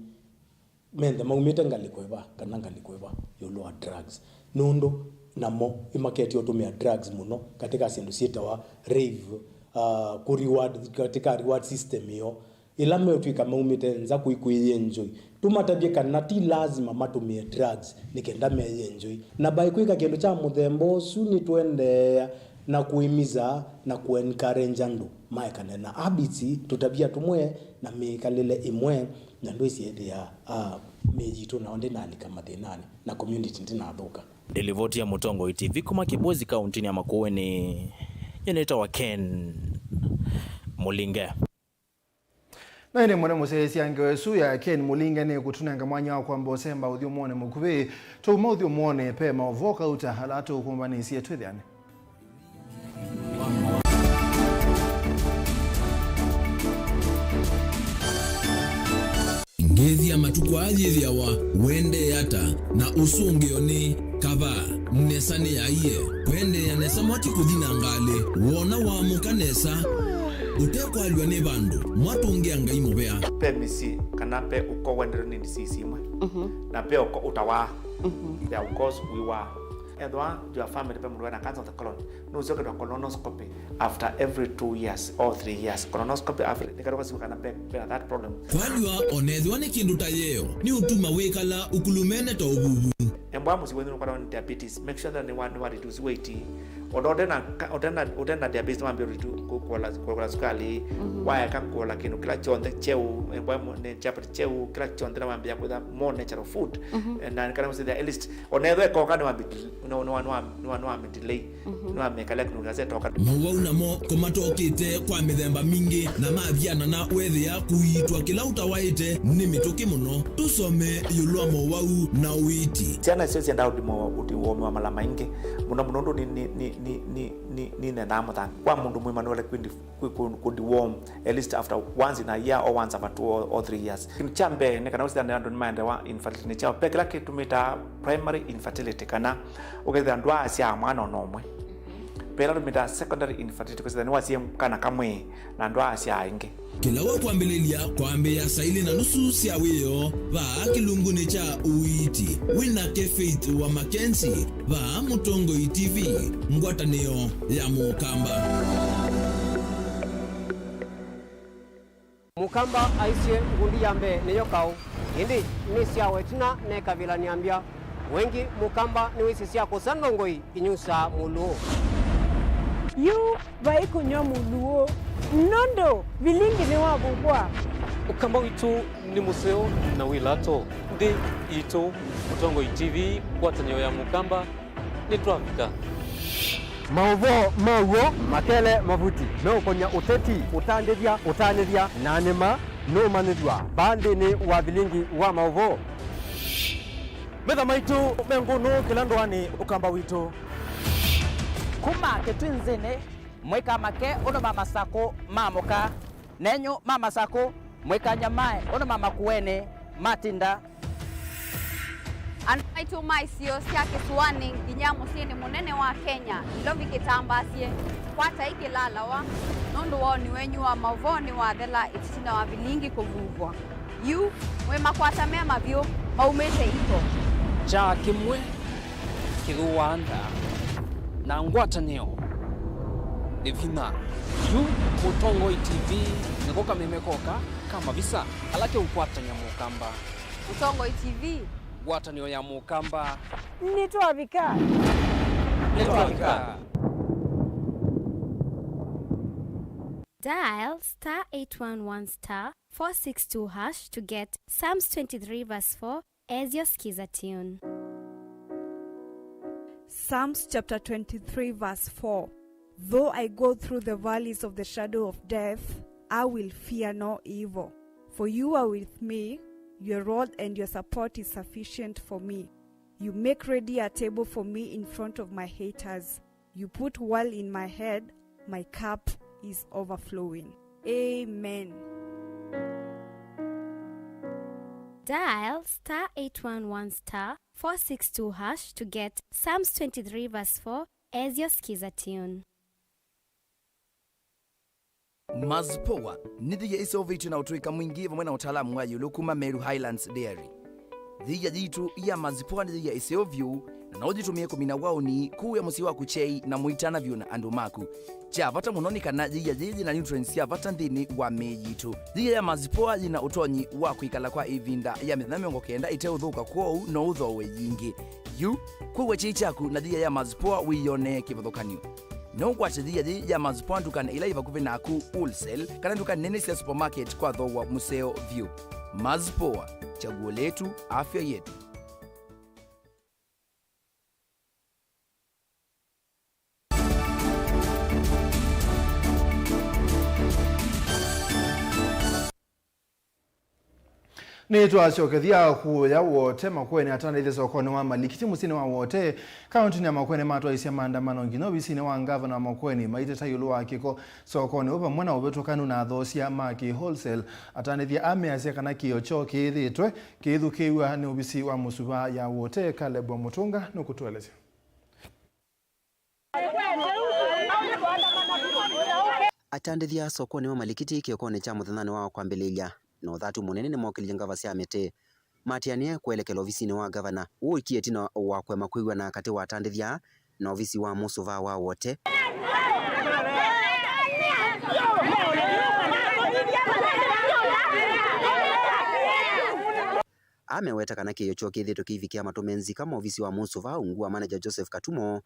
menthe maumĩte ngalĩko ĩva kana ngalĩko ĩva ĩũlũ wa drugs, nũndũ namo nĩmaketye ũtũmĩa drugs mũno katika syĩndũ syĩtawa rave, uh, kũ reward katika reward system ĩyo. Ĩla meũtw'ĩka maumĩte nza kũi kwĩyĩenjoy, tũmatavye kana ti lazima matũmĩe drugs nĩ kenda meyĩenjoy. Na by kwĩka kĩndũ kya mũthemba ũsu, nĩtũendeea na kũimiza na kũ encourage andũ maekane na habits, tũtavya tũmwe na mĩkalĩle ĩmwe, na ndwĩsĩ ethĩa, ah, mĩĩ yitũ nao ndĩnalika mathĩnanĩ, na community ndĩnathũka. Nĩ livoti ya Mũtongoi T V kuma Kĩbwezi, kauntinĩ ya Makueni, nyie nĩtawa Ken Mũlinge. Na ĩndĩ mwene mũsyaĩĩsya ngewa ĩsu ya Ken Mũlinge nĩ kũtũnenga mwanya wa kwamba ũsemba ũthyũmũonĩ mũkuvĩ. Twauma ũthyũmũonĩ, ve maũvoo kauta ala tũkũmbanĩsye twĩthĩane. Ngĩthya matukũ aa yĩthĩawa ũendee ata, na ũsũngĩo nĩ kavaa? Nesa nĩyaie. Kwendeea nesa mwati kũthi na ngalĩ, wona waamũka nesa, ũtekwalw'a nĩ vandũ, mwatũngĩa Ngai mũvea. Ve mĩsyĩ kana ve ũko wendewe nĩ disease imwe, mhm, na ve ũko ũtawaa. Mhm. There are ukos wiwaa. Ethĩwa your family ve mũndũ wĩna cancer of the colon, nũsyoke kwa colonoscopy after every two years or three years. Colonoscopy after, nĩkatũka siwa kana ve, ve that problem. Kwalw'a, onethĩwa nĩ kĩndũ ta yeo, nĩ ũtuma wĩkala ũkulumene ta ũvuvu. Embwa mũsyĩ wenyu nũkwatwa nĩ diabetes, make sure that nĩwa, nĩwa reduce weight. Ona ũtena, ũtena, ũtena diabetes, nĩwambia reduce kũkola, kũkola sukali, waeka kũkola kĩndũ kĩla kyonthe kyeũ, embwa nĩ chapati kyeũ, kĩla kyonthe nĩwambia kwĩtha more natural food. Na kana ũsĩthĩa at least, onethĩwa ekoka nĩwambia nĩwa, nĩwa, nĩwa, nĩwa, nĩwa delay. Nĩwamekala kĩndũ kĩla kyatoka. Mowau namo kũmatokĩte kwa mĩthemba mingĩ, na mavyana na wethĩa kũiitwa kĩla ũtawaĩte nĩ mĩtũkĩ mũno. Tũsome ĩũlũ wa mowau na ũiiti. Syana icio syendaa ũthimo, ũthi-, ũomiwa mala maingĩ mũno mũno, ũndũ nĩ, nĩ, nĩ, nĩ, nĩ, nĩ, nĩnendaa mũthanga kwa mũndũ mũima nĩwele kwindi kũ-, kũ-, kũ deworm at least after once in a year or once after two or, or three years. Kĩndũ kya mbee nĩ kana ũsithane andũ nĩmaendewa infertility nĩ kyaũ. Ve kĩla kĩtũmĩtaa primary infertility, kana ũkethĩa ndwaasyaa mwana ona ũmwe. Ve ĩla tũmĩtaa secondary infertility, kwĩsĩthya nĩwasie kana kamwe na ndwaasyaa ĩngĩ. Kĩla wa kwambĩlĩlya kwambĩĩa saa ilĩ na nusu sya wĩoo, vaa kĩlungunĩ kya ũiiti. Wĩ nake Faith wa Mackenzie, vaa Mũtongoi T V, ngwatanĩo ya Mũkamba. Mũkamba aisye, ngundi ya mbee nĩyo kaũ, ĩndĩ nĩsyawa ĩtina nekavĩla nĩambya. Wengĩ Mũkamba nĩwĩsĩsya kũsa ndongoi inyusaa mũlũũ. Yu vai kũnyw'a mũlũũ, nũndũ vilingi nĩwavuvwa. Ũkamba witũ nĩ mũseo na wĩ lato. Nthĩ yitũ, Mũtongoi T V, ngwatanĩo ya Mũkamba, nĩtwavika. Maũvoo ma w'o makele mavuti meũkony'a ũteti, ũtandĩthya, ũtanĩthya, na nĩ ma nũmanyĩthw'a vaa nthĩnĩ wa vilingi wa maũvoo. Metha maitũ me ngũnũ kĩla ndũanĩ Ũkamba witũ. Kuma Kĩtwinzĩnĩ, mũikamake ũndũ ma masakũ ma mũka, nenyu ma masakũ, mũikanyamae ũndũ ma makuenĩ ma tinda. Andũ maitũ ma isio sya kĩsũanĩ nginya mũsyĩnĩ mũnene wa Kenya, Nairobi kĩtambaasye, kwatai kĩlalawa, nũndũ woni wenyu wa maũvoo nĩwathela ĩtina wa vilingi kũvuvwa. Yu, mwĩ makwata me mavyũ maumĩte iko. Kyaa kĩmwe kĩthũaa nda, na ngwatanĩo nĩ vinya. Yu Mũtongoi T V nĩko kameme koka ka mavisa ala keũkwatany'a Mũkamba. Mũtongoi T V. Ngwatanĩo ya Mũkamba. Nĩtwavika. Nĩtwavika. Dial star eight one one star four six two hash to get Psalms twenty-three verse four as your skiza tune. Psalms chapter twenty-three verse four. Though I go through the valleys of the shadow of death, I will fear no evil. For you are with me, your rod and your support is sufficient for me. You make ready a table for me in front of my haters. You put oil in my head, my cup is overflowing. Amen. Dial star eight one one star four six two hash to get Psalms twenty-three verse four as your skiza tune. Mazpoa nĩ thia ĩseũvĩtw'e na ũtũĩka mwingĩ vamwe na ũtaalamu wa ĩũlũ kuma Meru Highlands Dairy. Thia yitũ ya Mazpoa nĩ thia ĩseũ vyũ, na no ũyĩtũmĩe kũmina waũni, kũĩa mũsyĩ waku kyei, na mũitana vyũ na andũ maku. Kya vata mũno nĩ kana thia yĩĩ yĩ na nutrients sya vata nthĩnĩ wa mĩĩ yitũ. Thia ya Mazpoa yĩ na ũtonyi wa kwĩkala kwa ĩvinda ya mĩthenya mĩongo kenda ĩteũthũka, kwoou no ũthooe yingĩ. Yu, kũĩa kyei kyaku na thia ya Mazpoa wĩyonee kĩvathũkany'o. No ũkwate thia yĩĩ ya Mazpoa ndukanĩ ila yĩ vakuvĩ naku, wholesale, kana nduka nene sya supermarket kwa thooa mũseo vyũ. Mazpoa, chaguo letu, afya yetu. Nĩtwasyokethya kũya Wote Makueni. Atandĩthya sokonĩ wa Malikiti mũsyĩnĩ wa Wote, kaũntĩnĩ ya Makueni matwaisye maandamano nginya ovisinĩ wa ngavana wa Makueni maiteta ĩũlũ wa kĩko sokonĩ ũũ vamwe na ũvĩtũkanu na athoosya ma kĩ-wholesale. Atandĩthya aa measya kana kĩĩo kyoo kĩĩthĩĩtwe kĩithukĩĩw'a nĩ ovisi wa mũsuva ya Wote. Caleb wa Mũtũnga nũkũtũelesya. Atandĩthya sokonĩ wa Malikiti kĩokonĩ kya mũthenyanĩ wa kwambĩlĩlya na ũthatu mũnene nĩmokĩlilye ngava sya mĩtĩ. Matianĩe kwelekela ovisinĩ wa ngavana, ũũ ũikie ĩtina wa kũema kwĩw'ana katĩ wa atandĩthya na ovisi wa mũsũvaa wa Wote. Ameweta kana kĩĩo kyoo kĩthĩtwe kĩivikĩa matũ me nzika ma ovisi wa mũsũvaa ungu wa manager Joseph Katumo,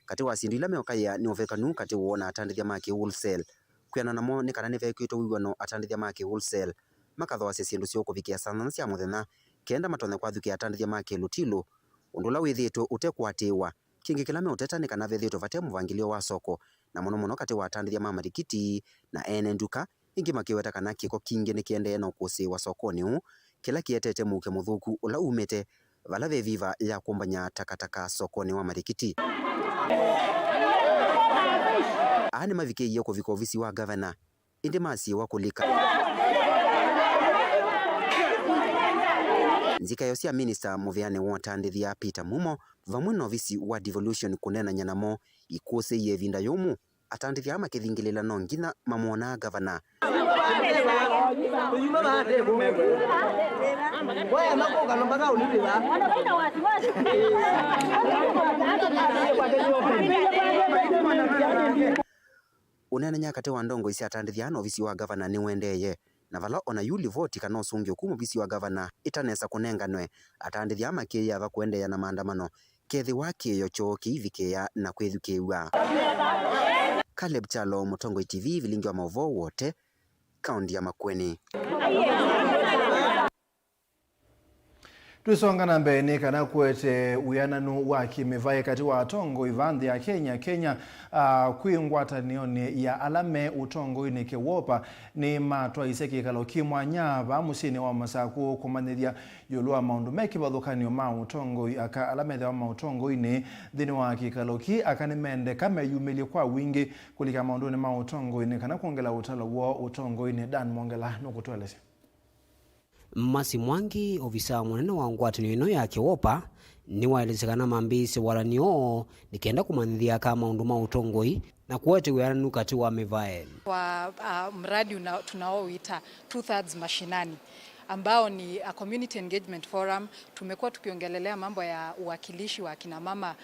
katĩ wa syĩndũ ila meũkaĩa nĩ ũvekanu katĩ woo na atandĩthya ma kĩ-wholesale. Kwĩanana namo nĩ kana nĩvekwĩtwe wĩw'ano atandĩthya ma kĩ-wholesale makathoasya syĩndũ syoo kũvikĩa saa nyanya sya mũthenya, kenda matonye kwathũkĩa atandĩthya ma kĩlũtilũ, ũndũ ũla wĩthĩĩtwe ũtekũatĩĩwa. Kĩngĩ kĩla meũteta nĩ kana vethĩĩtwe vate mũvangĩlyo wa soko, na mũno mũno katĩ wa atandĩthya ma matikiti na ene nduka, ĩngĩ makĩweta kana kĩko kingĩ nĩkĩendee na ũkũsĩĩwa sokonĩ ũũ, kĩla kĩetete mũuke mũthũku ũla umĩte vala ve viva ya kũmbany'a takataka sokonĩ wa matikiti. Aa nĩmavikĩie kũvika ovisi wa ngavana, ĩndĩ masiĩwa kũlika. Nzikaĩo sya minista mũvĩanĩ wa ũtandĩthya Peter Mumo vamwe na ovisi wa devolution kũneenany'a namo ikũsĩie ĩvinda yũmũ, atandĩthya aa makĩthingĩlĩla no nginya mamwonaa ngavana. Ũneenany'a katĩ wa ndongoi sya atandĩthya na ovisi wa ngavana nĩũendeeye, na vala o na yu livoti kana ũsũngĩo kuma ovisi wa ngavana ĩtanesa kũnenganwe, atandĩthya makĩyĩava kũendeea na maandamano kethĩwa kĩĩo kyoo kĩivikĩĩa na kwĩthukĩĩw'a. Caleb Kyalo, Mũtongoi T V, vilingi wa maũvoo Wote, kaũnti ya Makueni. Twĩsonga na mbee, nĩ kana kũete wĩananu wa kĩmĩvaĩ katĩ wa atongoi va nthĩ ya Kenya, Kenya, ah, kwĩ ngwatanĩonĩ ya ala me ũtongoinĩ KEWOPA, nĩ matwaisye kĩkalo kĩ mwanya vaa mũsyĩnĩ wa Masakũ kũmanyĩthya ĩũlũ wa maũndũ me kĩvathũkan'yo ma ũtongoi. Aka ala methĩawa maũtongoinĩ nthĩnĩ wa kĩkalo kĩ, aka nĩmendeka meyumĩlye kwa wingĩ kũlika maũndũnĩ ma ũtongoinĩ kana kwongela ũtalo woo ũtongoinĩ. Dan Mwongela nũkũtũelesya. Mercy Mwangi, ovisaa mũnene wa ngwatanĩo ĩno ya KEWOPA, nĩwaelesya kana mambĩĩsye walan'yo ũũ nĩ kenda kũmanyĩthya aka maũndũ ma ũtongoi na kũete wĩananu katĩ wa mĩvaĩ. Kwa, ah, mradi una-, tunaoita two thirds mashinani, ambao ni a community engagement forum. Tumekuwa tukiongelelea mambo ya uwakilishi wa kina mama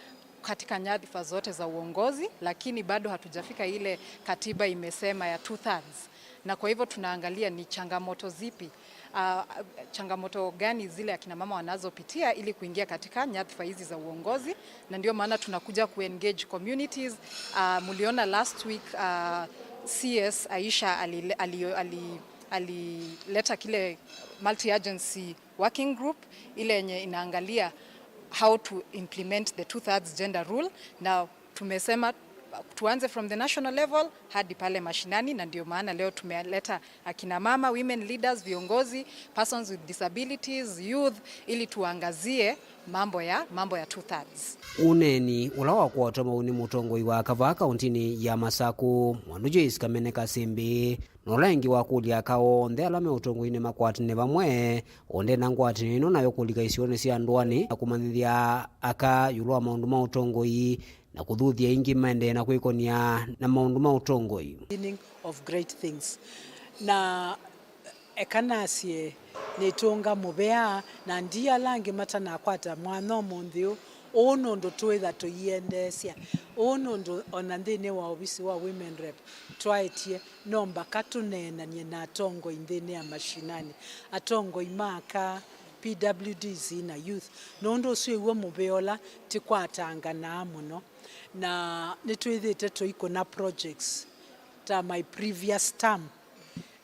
katika nyadhifa zote za uongozi, lakini bado hatujafika ile katiba imesema ya two thirds. Na kwa hivyo tunaangalia ni changamoto zipi, ah, changamoto gani zile akina mama wanazopitia ili kuingia katika nyadhifa hizi za uongozi, na ndio maana tunakuja kuengage communities. Ah, mliona last week, ah, C S Aisha ali-, ali-, ali-, alileta kile multi-agency working group, ile yenye inaangalia how to implement the two thirds gender rule. Na tumesema tuanze from the national level hadi pale mashinani, na ndio maana leo tumeleta akina mama, women leaders, viongozi, persons with disabilities, youth, ili tuangazie mambo ya, mambo ya two thirds. Ũneeni ũla wakwatwa mau nĩ mũtongoi wa aka vaa kaũntinĩ ya Masakũ, Mwandu Joyce Kamene Kasimbi, na ũla ĩngĩ wakũlya aka onthe ala me ũtongoinĩ makwatane vamwe, ũndĩ na ngwatanĩo ĩno nayo kũlika isionĩ sya ndũanĩ na kũmanyĩthya aka ĩũlũ wa maũndũ ma ũtongoi na kũthuthya ĩngĩ maendee na kwĩkonia na maũndũ ma ũtongoi. Beginning of great things. Na eka nasye nĩtũnga mũvea, na ndi ala angĩ matanakwata mwanya ũmũnthĩ ũũ. Ũũ nũndũ twĩtha tũiendeesya. Ũũ nũndũ ona nthĩnĩ wa ovisi wa Women Rep twaetie no mbaka tũneenany'e na atongoi nthĩnĩ ya mashinani, atongoi ma aka, P W Ds na youth, nũndũ ũsu ĩw'o mũvea ũla tĩkwatanganaa mũno, na nĩtwĩthĩte tũikũna projects ta my previous term,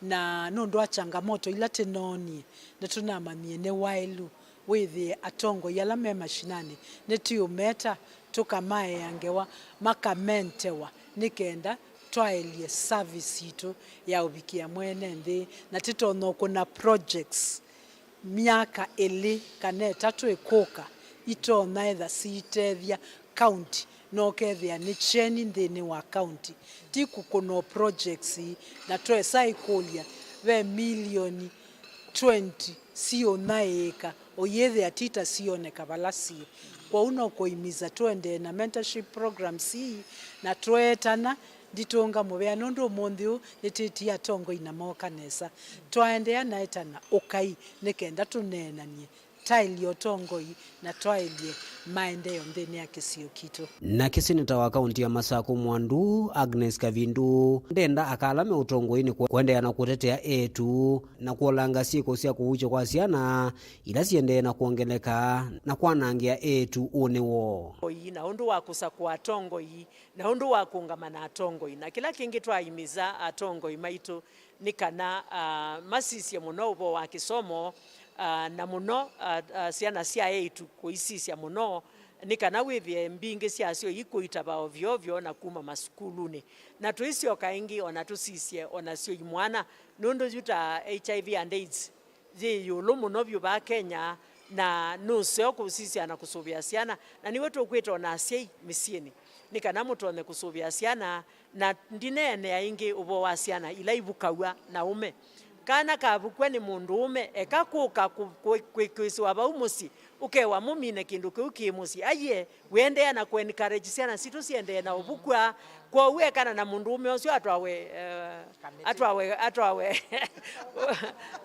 na nũndũ wa changamoto ila tĩnoonie, nĩtũnamanyie nĩ waĩlu wĩthĩe atongoi ala me mashinani nĩtũũmeta, tũkamaea ngewa, makamentewa, nĩ kenda twaĩlye service yitũ ya ũvikĩa mwene nthĩ, na tĩtonya ũkũna projects myaka ĩlĩ kana ĩtatũ ĩkũka, itonya etha siitethya county, na ũkethĩa nĩ kyeni nthĩnĩ wa county. Ti kũkũna o projects, na twesa ĩkũlya, ve milioni twenty siũnyaĩĩka, ũyĩthĩa ti ta sioneka vala siĩ. Kwoou no kũimisa tũendee na mentorship programs ii, na tweetana, nditũnga mũvea nũndũ ũmũnthĩ ũũ nĩtĩtie atongoi na mooka nesa. Twaendeea naetana ũkai nĩ kenda tũneenanie taĩlye ũtongoi na twaĩlye maendeeo nthĩnĩ ya kĩsio kitũ. Nake seneta wa kaunti ya Masakũ Mwandu, Agnes Kavindu, ndenda aka ala me ũtongoinĩ kũ-, kũendeea na kũtetea eĩtu na kũolanga syĩko sya kũukywa kwa syana ila siendee na kwongeleka na kwanangĩa eĩtu ũnĩ woo. Oi, na ũndũ wa kũsakũa atongoi, na ũndũ wa kũũngama na atongoi, na kĩla kĩngĩ twaimĩza atongoi maitũ nĩ kana, ah, masisye mũno ũvoo wa kĩsomo, ah, na mũno, ah, ah, syana sya eĩtu kũisisya mũno, nĩ kana wĩthĩe mbingĩ syasyo ikũitava ovyo ovyo na kuma masukulunĩ. Na tũisyoka ĩngĩ ona tũsisye onasyo imwana, nũndũ yu ta H I V and AIDS yĩ ĩũlũ mũno vyũ vaa Kenya, na nũseo kũsisya na kũsũvĩa syana, na nĩw'o tũkwĩta ona asyai mĩsyĩnĩ, nĩ kana mũtonye kũsũvĩa syana, na ndineenea ĩngĩ ũvoo wa syana ila ivukaw'a na ũme. Kana kavukw'a nĩ mũndũũme, eka kũka kũ-, kũ-, kwĩkĩĩsĩwa vau mũsyĩ, ũkewa mũmine kĩndũ kĩu kĩ mũsyĩ. Aiee, wĩendeea na kũencourage syana sitũ siendee na ũvukw'a. Kwoou ekana na mũndũũme ũsu atwawe, eh, atwawe, atwawe,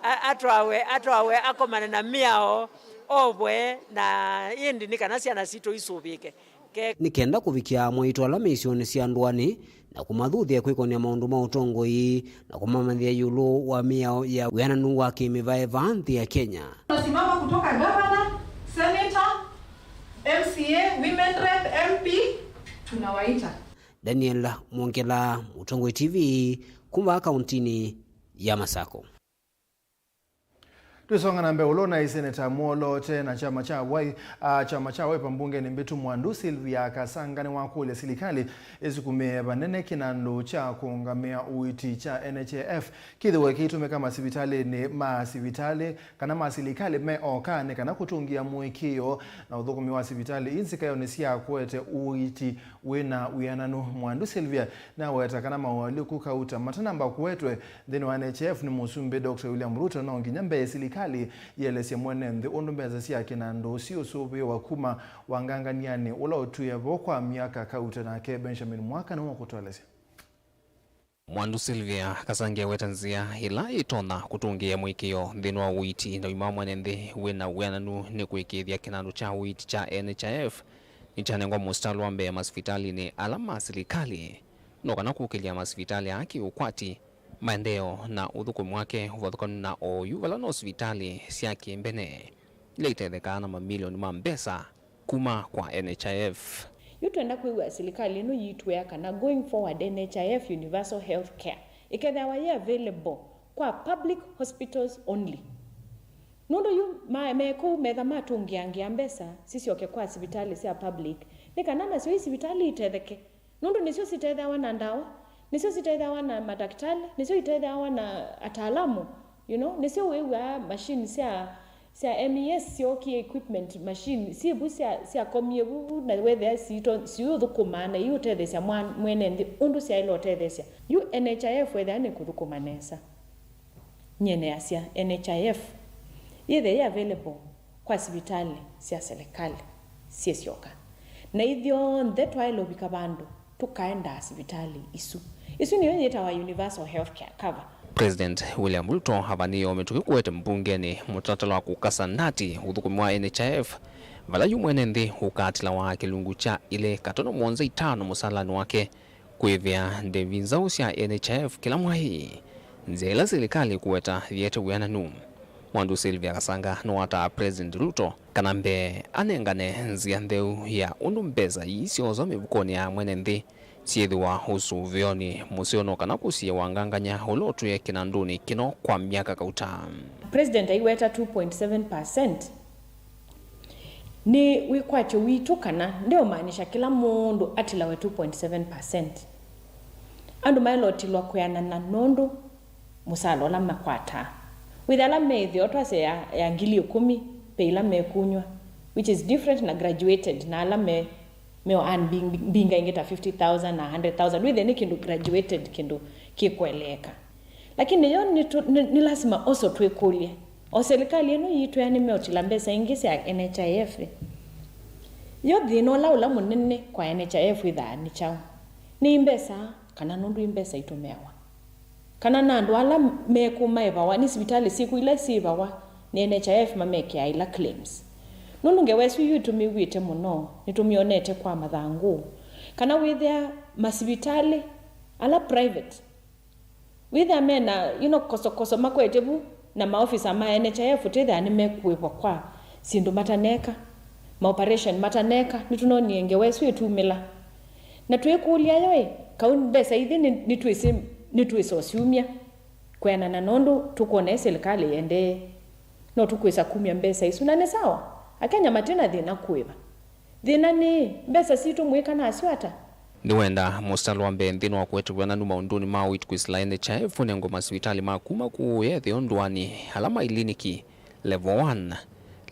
a-, atwawe, atwawe akomane na mĩao, ovwe, na ĩndĩ nĩ kana syana sitũ isũvĩke. Ke- Nĩ kenda kũvikĩa amwaitũ ala me isionĩ sya ndũanĩ na kũmathuthya kwĩkony'a maũndũ ma ũtongoi na kũmamanyĩthya ĩũlũ wa mĩao ya wĩananu wa kĩmĩvaeva nthĩ ya Kenya. Tunasimama kutoka gavana, senator, M C A, women rep, M P, tunawaita. Daniel Mwongela, Mũtongoi T V, kuma kauntinĩ ya Masakũ. Twisonga na mbee, ũla ũnaĩ seneta mwoloote na kyama kya Wai-, a, kyama kya Wiper mbungenĩ mbĩtu Mwandu Sylvia Kasanga nĩwakũlya silikalĩ ĩsukumĩe vanene kĩnandũ kya kũũngamĩa ũiiti kya N H I F kĩthĩwe kĩitũmĩka masivitalĩnĩ ma sivitalĩ kana ma silikalĩ me oka nĩ kana kũtũngĩa mũĩkĩĩo na ũthũkũmi wa sivitalĩ ii nzikaĩonĩ sya kũete ũiiti wĩ na wĩananu. Mwandu Sylvia nĩaweta kana maũalyũku kauta matanamba kũetwe nthĩnĩ wa N H I F nĩ Mũsumbĩ Doctor William Ruto, no nginya mbee silikalĩ yĩelesye mwene nthĩ ũndũ mbesa sya kĩnandũ siũsũvĩwa kuma wanganganyanĩ ũla ũtwĩe vo kwa myaka kauta. Nake Benjamin Mwaka nĩwe ũkũtũelesya. Mwandu Sylvia Kasanga eweta nzĩa ĩla ĩtonya kũtũngĩĩa mũĩkĩĩo nthĩnĩ wa ũiiti na ũima wa mwene nthĩ wĩ na wĩananu nĩ kũĩkĩĩthya kĩnandũ kya ũiiti kya N H I F nĩkyanengwa mũsitalĩ wa mbee masivitalĩnĩ ala ma silikalĩ, no kana kũkĩlya masivitalĩ aa kĩ-ũkwati, maendeeo na ũthũkũmi wake ũvathũkanu na oyu vala no sivitalĩ sya kĩmbene ila itethekaa na mamilioni ma mbesa kuma kwa N H I F. Yu twenda kwĩw'a silikalĩ ĩno yitwĩa kana going forward N H I F Universal Health Care ĩkethĩawa yĩ available kwa public hospitals only. Nũndũ yu ma-, me kũu metha matũngĩangĩa mbesa sisyoke kwa sivitalĩ sya public, nĩ kana nasyo ii sivitalĩ itetheke. Nũndũ nĩsyo sitetheawa na ndawa, nĩsyo sitetheawa na madaktalĩ, nĩsyo itetheawa na ataalamu, you know, nĩsyo wĩw'aa machine sya, sya M E S syookie, equipment, machine syĩ vu sya, syakomie vu, vu, na wethĩa siito-, siũthũkũmaa na iũtetheesya mwa-, mwene nthĩ ũndũ syaĩle ũtetheesya. Yu N H I F wethĩa nĩkũthũkũma nesa. Nyie neasya N H I F yĩthĩe yĩ available kwa sivitalĩ sya selekalĩ syĩ syoka, na ithyonthe twaĩle ũvika vandũ tũkaendaa sivitalĩ isu. Isu nĩyo yĩtawa universal health care cover. President William Ruto avanĩĩe o mĩtũkĩ kũete mbungenĩ mũtalatala wa kũkasa nati ũthũkũmi wa N H I F, vala yu mwene nthĩ ũkatilawa kĩlungu kya ilĩ katono mũonza itano mũsalanĩ wake kwĩvĩa ndĩvi nzaũ sya N H I F kĩla mwai, nzĩa ĩla silikalĩ ĩkũweta yĩete wĩananu. Mwandu Sylvia Kasanga nĩwataa President Ruto kana mbee anengane nzĩa ntheu ya ũndũ mbesa ii syoozwa mĩvukonĩ ya mwene nthĩ syĩthĩwa ũsũvĩonĩ mũseo no kana kũsiĩĩa wangangany'a ũla ũtwĩe kĩnandũnĩ kĩno kwa myaka kauta. President aiweta two point seven percent. Nĩ wĩkwatyo witũ kana ndeũmaanisha kĩla mũndũ atilawe two point seven percent. Andũ maĩle ũtilwa kwĩanana nũndũ mũsaala ũla makwataa. Wĩthĩa ala me ĩtheo twasye ya, ya ngili ĩkũmi ve ila mekunyw'a, which is different na graduated na ala me, meo earn mbing-, mbinga ingĩ ta fifty thousand na hundred thousand. Wĩthĩa nĩ kĩndũ graduated, kĩndũ kĩkũeleeka. Lakini yo nĩ tũ-, nĩ, nĩ lasima also twĩkũlye, o silikalĩ ĩno yitũ ya nĩmeũtila mbesa ingĩ sya N H I F ĩ? Yo thĩna ũla, ũla mũnene kwa N H I F wĩthaa nĩ kyaũ? Nĩ mbesa, kana nũndũ ĩ mbesa itũmĩawa? Kana na andũ ala mekũmaĩvawa, nĩ sivitalĩ syĩkũ ila syĩvawa? Nĩ N H I F mamekĩaa ila claims. Nũndũ ngewa ĩsu yu ĩtũmĩw'ĩte mũno, nĩtũmyonete kwa mathangũ. Kana wĩthĩa masivitalĩ ala private, wĩthĩa mena, you know, kosokoso makwete vu, na maofisa ma N H I F ũtethĩa nĩmekũĩvwa kwa syĩndũ mataneka, ma operation mataneka, nĩtũnonie ngewa ĩsu ĩtumĩla. Na twĩkũlya yo ĩ, kau mbesa ithi nĩ-, nĩtwĩsĩ, nĩtwĩsa ũsyumya kwĩanana na ũndũ tũkwona ĩ silikalĩ yendee? No tũkwĩsa kumya mbesa isu, na nĩ sawa, Akenya mati na thĩna kũĩva. Thĩna nĩ, mbesa sitũ mwĩka nasyo ata? Nĩwenda mũsalo wa mbee nthĩnĩ wa kũete wĩananu maũndũnĩ ma ũiiti kwĩsĩla N H I F ũnengwe masivitalĩ ma kuma kũũ etheo ndũanĩ, ala ma iliniki level one,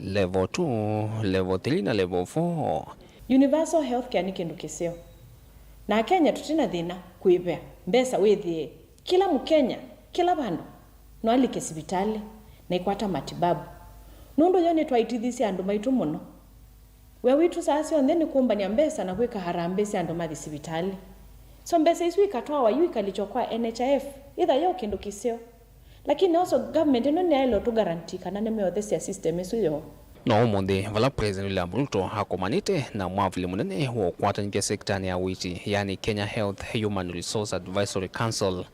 level two, level three na level four. Universal healthcare nĩ kĩndũ kĩseo, na Akenya tũti na thĩna kũĩvĩa mbesa wĩthĩe kĩla Mũkenya, kĩla vandũ, no alike sivitalĩ na ikwata matibabu. Nũndũ yo nĩtwaitithisye andũ maitũ mũno. Wĩa witũ saa syonthe nĩ kũmbany'a mbesa na kwĩka harambee sya andũ mathi sivitalĩ. So mbesa isu ikatwawa yu ikalĩkywa kwa N H I F, itha yo kĩndũ kĩseo. Lakini also government ĩno nĩyaĩle ũtũ guarantee kana nĩmeũthesya system ĩsu yoo. No ũmũnthĩ, vala President William Ruto akomanĩte na mwavuli mũnene wa ũkwatanĩthya sektanĩ ya ũiiti, yani Kenya Health Human Resource Advisory Council,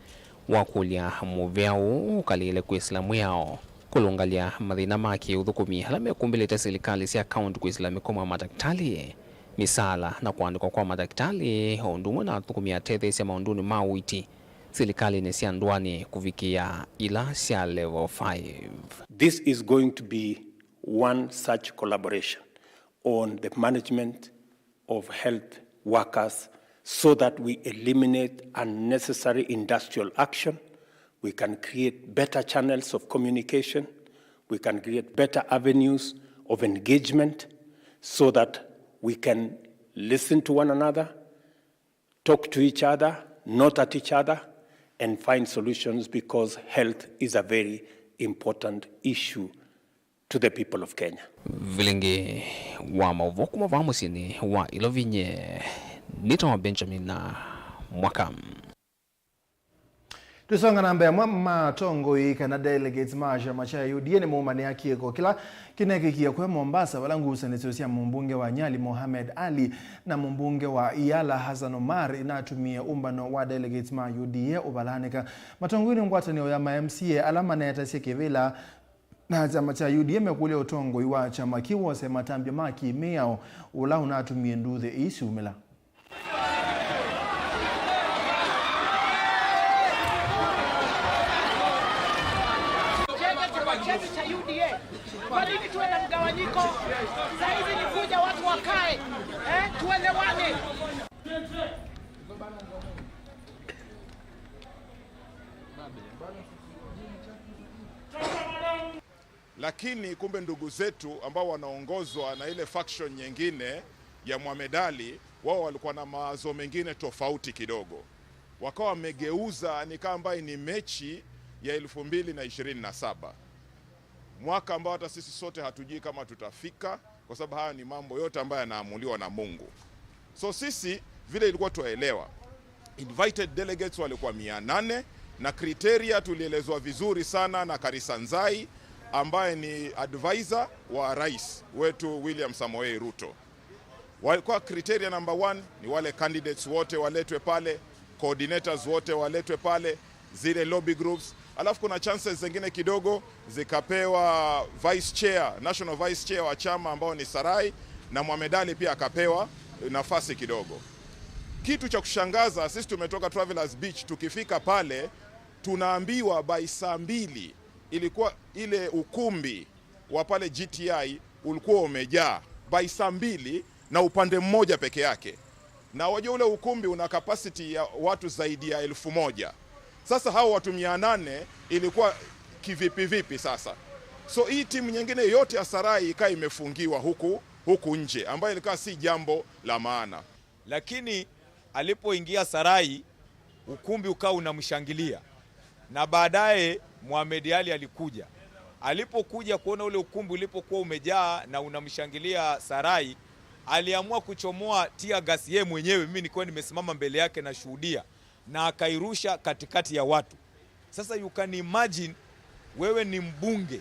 wakũlya mũvĩa ũũ ũkalĩle kwĩsĩla mwĩao, kũlũngalya mathĩna ma kĩũthũkũmi ala mekumbĩlĩte silikalĩ sya kaunti kwĩsĩla mĩkomo ya matakĩtalĩ, mĩsaala na kũandĩkwa kwa matakĩtalĩ, o ũndũ ũmwe na athũkũmi atetheesya maũndũnĩ ma ũiiti silikalĩnĩ sya ndũanĩ kũvikĩa ila sya level five. This is going to be one such collaboration on the management of health workers so that we eliminate unnecessary industrial action. We can create better channels of communication. We can create better avenues of engagement so that we can listen to one another, talk to each other, not at each other, and find solutions, because health is a very important issue to the people of Kenya. Vilingi wa maũvoo kuma vaa mũsyĩnĩ wa Ilovinye, nĩtawa Benjamin Mwaka. Tũsonga na mbee, amwe ma atongoi kana delegates ma kyama kya U D A nĩmaumanĩa kĩko kĩla kĩneekĩkie kwe Mombasa, vala ngusanĩsyo sya mũmbunge wa Nyali Mohamed Ali na mũmbunge wa Yala Hassan Omar inatumie ũmbano wa delegates ma U D A ũvalanĩka. Matongoi nĩ ngwatanĩo ya ma M C A ala manetasya kĩvĩla na kyama kya U D A mekũlya ũtongoi wa kyama kĩu wose matambya ma kĩ-mĩao ũla ũnatumie nduthi ii syumĩla. Chama cha U D A. Kwa nini tuwe na mgawanyiko? Saa hizi ni kuja watu wakae, eh, tuelewane. Lakini kumbe ndugu zetu ambao wanaongozwa na ile faction nyingine ya Mohamed Ali, wao walikuwa na mawazo mengine tofauti kidogo. Wakawa wamegeuza ni kama ambaye ni mechi ya elfu mbili na ishirini na saba. Mwaka ambao hata sisi sote hatujui kama tutafika, kwa sababu haya ni mambo yote ambayo yanaamuliwa na Mungu. So sisi, vile ilikuwa twaelewa, invited delegates walikuwa mia nane, na criteria tulielezwa vizuri sana na Karisa Nzai, ambaye ni advisor wa rais wetu William Samoei Ruto. Walikuwa criteria number one ni wale candidates wote waletwe pale, coordinators wote waletwe pale, zile lobby groups. Alafu kuna chances zingine kidogo zikapewa vice chair, national vice chair wa chama ambao ni Sarai, na Mohamed Ali pia akapewa nafasi kidogo. Kitu cha kushangaza, sisi tumetoka Travelers Beach, tukifika pale tunaambiwa by saa mbili ilikuwa ile ukumbi wa pale G T I ulikuwa umejaa by saa mbili na upande mmoja peke yake, na wajua ule ukumbi una capacity ya watu zaidi ya elfu moja. Sasa hao watu mia nane ilikuwa kivipi vipi sasa? So hii timu nyingine yote ya Sarai ikawa imefungiwa huku, huku nje, ambayo ilikuwa si jambo la maana. Lakini alipoingia Sarai, ukumbi ukawa unamshangilia, na baadaye Mohamed Ali alikuja. Alipokuja kuona ule ukumbi ulipokuwa umejaa na unamshangilia Sarai, aliamua kuchomoa tear gas yeye mwenyewe, mimi nilikuwa nimesimama mbele yake nashuhudia, na akairusha katikati ya watu. Sasa you can imagine, wewe ni mbunge,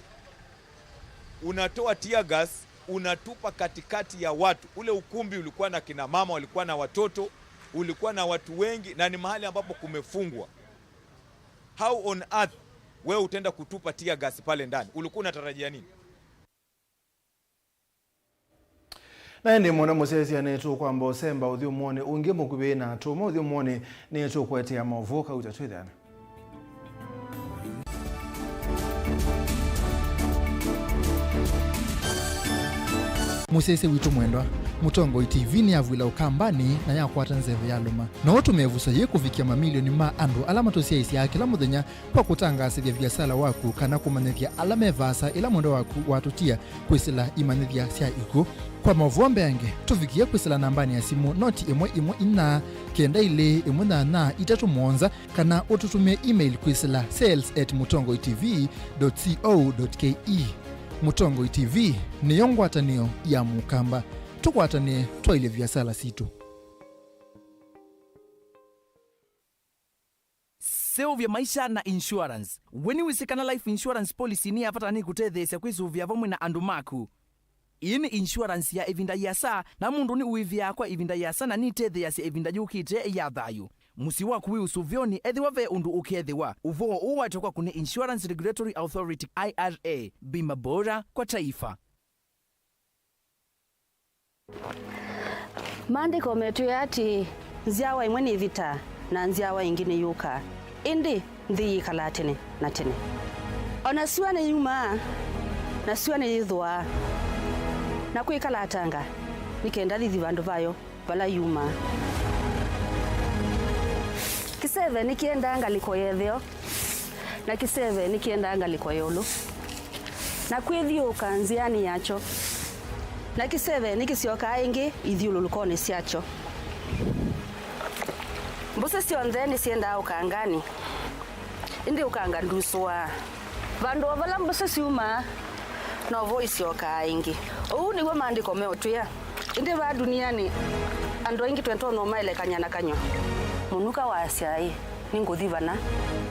Unatoa tear gas, unatupa katikati ya watu. Ule ukumbi ulikuwa na kina mama, walikuwa na watoto, ulikuwa na watu wengi, na ni mahali ambapo kumefungwa. How on earth wewe utaenda kutupa tear gas pale ndani? Ulikuwa unatarajia nini? Na ĩndĩ mũno mũsyaĩĩsya, nĩtũkwamba ũsemba ũthyũmũonĩ ũngĩ mũkuvĩ na tũũma ũthyũmũonĩ, nĩtũkũetea maũvoo kauta twĩthĩane. Mũsyaĩĩsya witũ mwendwa, Mũtongoi T V nĩyavw'ĩla Ũkambanĩ na yakwata nzeve ya lũma. No ũtũme ĩvuso yĩĩ kũvikĩa mamilioni ma andũ ala matũsyaĩĩsyaa kĩla mũthenya kwa kũtangaasĩthya viasala waku kana kũmanyĩthya ala me vaasa ĩla mwendwa waku watũtia kwĩsĩla imanyĩthya sya ikw'ũ. Kwa maũvoo mbeange, tũvikĩe kwĩsĩla nambanĩ ya simũ noti ĩmwe ĩmwe inya kenda ilĩ ĩmwe nyanya itatũ mũonza, kana ũtũtũmĩe email kwĩsĩla sales at mũtongoi T V dot co dot K E. Mũtongoi T V nĩyo ngwatanĩo ya Mũkamba. Tũkwatanĩe twaĩlye viasala sitũ. Seũvya maisha na insurance. We nĩwĩsĩ kana life insurance policy nĩ ya vata na nĩkũtetheesya kwĩsũvĩa vamwe na andũ maku? Ĩĩ nĩ insurance ya ĩvinda yĩasa, na mũndũ nĩwĩvĩaa kwa ĩvinda yĩasa na nĩtetheeasya ĩvinda yũkĩte ya thayũ. Mũsyĩ waku wĩ ũsũvĩonĩ ethĩwa ve ũndũ ũkethĩwa. Ũvoo ũũ waetwe kwaku nĩ Insurance Regulatory Authority, I R A. Bima bora kwa taifa. Maandĩko metwĩe atĩĩ, nzyawa ĩmwe nĩvitaa, na nzyawa ĩngĩ nĩyũkaa, ĩndĩ nthĩ yĩkalaa tene na tene. O na syũa nĩyumaa, na syũa nĩyĩthũaa, na kwĩkalatanga, nĩ kenda thithi vandũ vayo vala yumaa. Kĩseve nĩkĩendaa ngalĩko ya ĩtheo, na kĩseve nĩkĩendaa ngalĩko ya ĩũlũ, na kwĩthyũũka nzĩanĩ yakyo, na kĩseve nĩkĩsyokaa ĩngĩ ithyũlũlũkonĩ syakyo. Mbũsĩ syonthe nĩsyendaa ũkanganĩ, ĩndĩ ũkanga ndusũaa. Vandũ o vala mbũsĩ syumaa, novo isyokaa ĩngĩ. Ũu nĩw'o Maandĩko meũtwĩa. Ĩndĩ vaa ndunianĩ, andũ aingĩ twĩtonya ũmaelekany'a na kanyw'a. Mũnuka waasya-ĩ, nĩngũthi vana,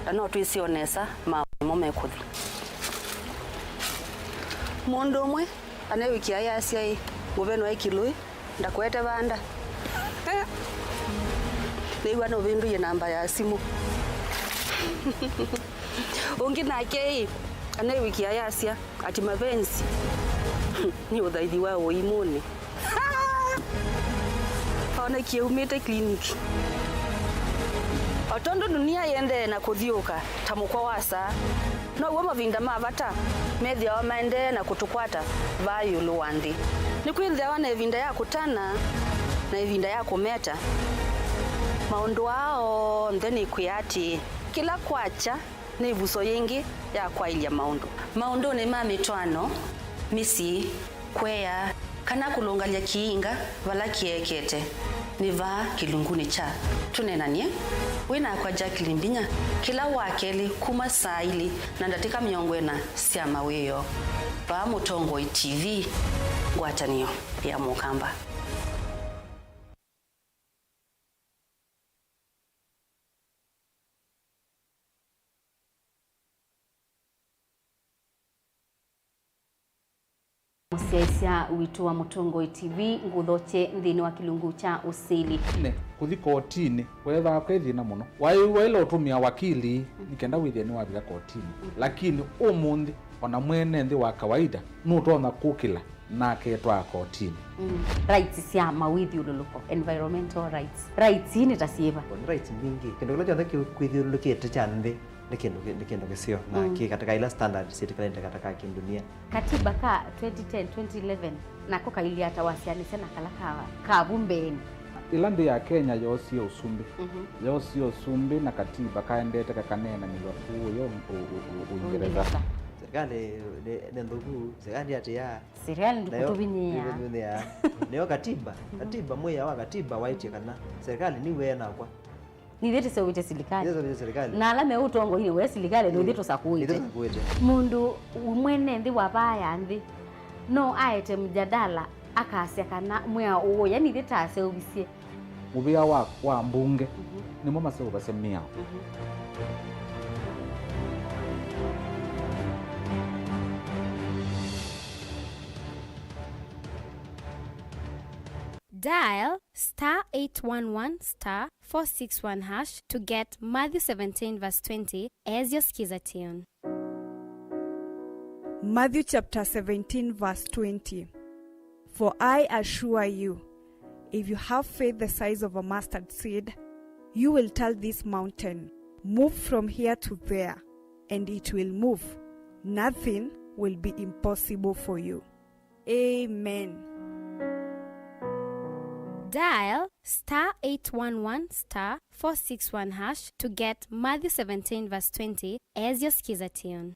na no twĩsĩ o nesa maaũ nĩmo mekũthi. Mũndũ ũmwe anewĩkĩa ayasya-ĩ, mũveno e kĩlũĩ, ndakũete vanda. Nĩw'a nũvĩndũie namba ya simũ. Ũngĩ nake-ĩ, anewĩkĩa ayasya, ati mapenzi nĩ ũthaithi wa ũimũnĩ. Ona kĩumĩte clinic. O tondũ dunia yĩendee na kũthyũũka ta mũkwa wa saa, now'o mavinda ma vata methĩawa maendee na kũtũkwata vaa ĩũlũ wa nthĩ. Nĩkwĩthĩawa na ĩvinda ya kũtana na ĩvinda ya kũmeta. Maũndũ aa onthe nĩkwĩa atĩĩ, kĩla kwakya nĩ ĩvuso yĩngĩ ya kwaĩlya maũndũ. Maũndũnĩ ma mĩtwaano, mĩsyĩ, kũea, kana kũlũngalya kĩinga vala kĩekete, nĩ vaa kĩlungunĩ kya Tũneenany'e. Wĩ nakwa Jacqueline Mbinya kĩla Wakelĩ kuma saa ilĩ na ndatĩka mĩongo ĩna sya mawĩoo, vaa Mũtongoi T V, ngwatanĩo ya Mũkamba. Mũsyaĩĩsya witũ wa Mũtongoi T V, ngũthokye nthĩnĩ wa kĩlungu kya ũsili. Nĩ kũthi kotinĩ kweethĩawa kwĩ thĩna mũno. Waĩ waĩle ũtũmĩa wakili nĩ kenda wĩthĩe nĩwavika kotinĩ. Lakini ũmũnthĩ, o na mwene nthĩ wa kawaida nũtonya kũkĩla na aketwaa kotinĩ. Mm. Rights sya mawĩthyũlũlũko, environmental rights. Rights ii nĩ ta syĩva? Nĩ rights mbingĩ. Kĩndũ kĩla kyonthe kĩ-, kwĩthyũlũlũkĩte kya nthĩ nĩ kĩndũ kĩ-, nĩ kĩndũ kĩseo na kĩ katika ila standards syĩtĩkĩlanĩte katika kĩndunia. Katiba ka twenty ten, twenty eleven nako kailyĩ ata wasyaanĩsya na kala ka, ka vu mbeenĩ? Ĩla nthĩ ya Kenya yoosie ũsumbĩ, yoosie ũsumbĩ na katiba kaendete kakaneenanĩw'a kũũ yo ũ-, ũ-, ũ-, Ũingereza. Ũingereza. Serikali nĩ, nĩ nthũku, serikali ndĩatĩĩaa. Serikali nayo ndĩkũtũvinyĩĩa. Ndĩkũtũvinyĩĩa. Nĩyo katiba, katiba, mwĩao wa katiba waĩtye kana serikali nĩw'e nakwa. Nithyĩ tũseũvĩtye silikalĩ. Nithyĩ tũseũvĩtye silikalĩ. Na ala me ũtongoinĩ we silikalĩ, nithyĩ tũsakũĩte. Nithyĩ tũsakũĩte. Mũndũ mwene nthĩ wa vaa ya nthĩ no aete mjadala akasya kana mwĩao ũũ, yani ithyĩ taseũvisye. Mũvĩa wa, wa mbunge nĩmo maseũvasya mĩao. Dial star eight one one star four six one hash to get Matthew seventeen verse twenty as your Skiza tune. Matthew chapter seventeen, verse twenty. For I assure you, if you have faith the size of a mustard seed, you will tell this mountain, 'Move from here to there,' and it will move. Nothing will be impossible for you. Amen. Dial star eight one one star four six one hash to get Matthew seventeen verse twenty as your Skiza tune.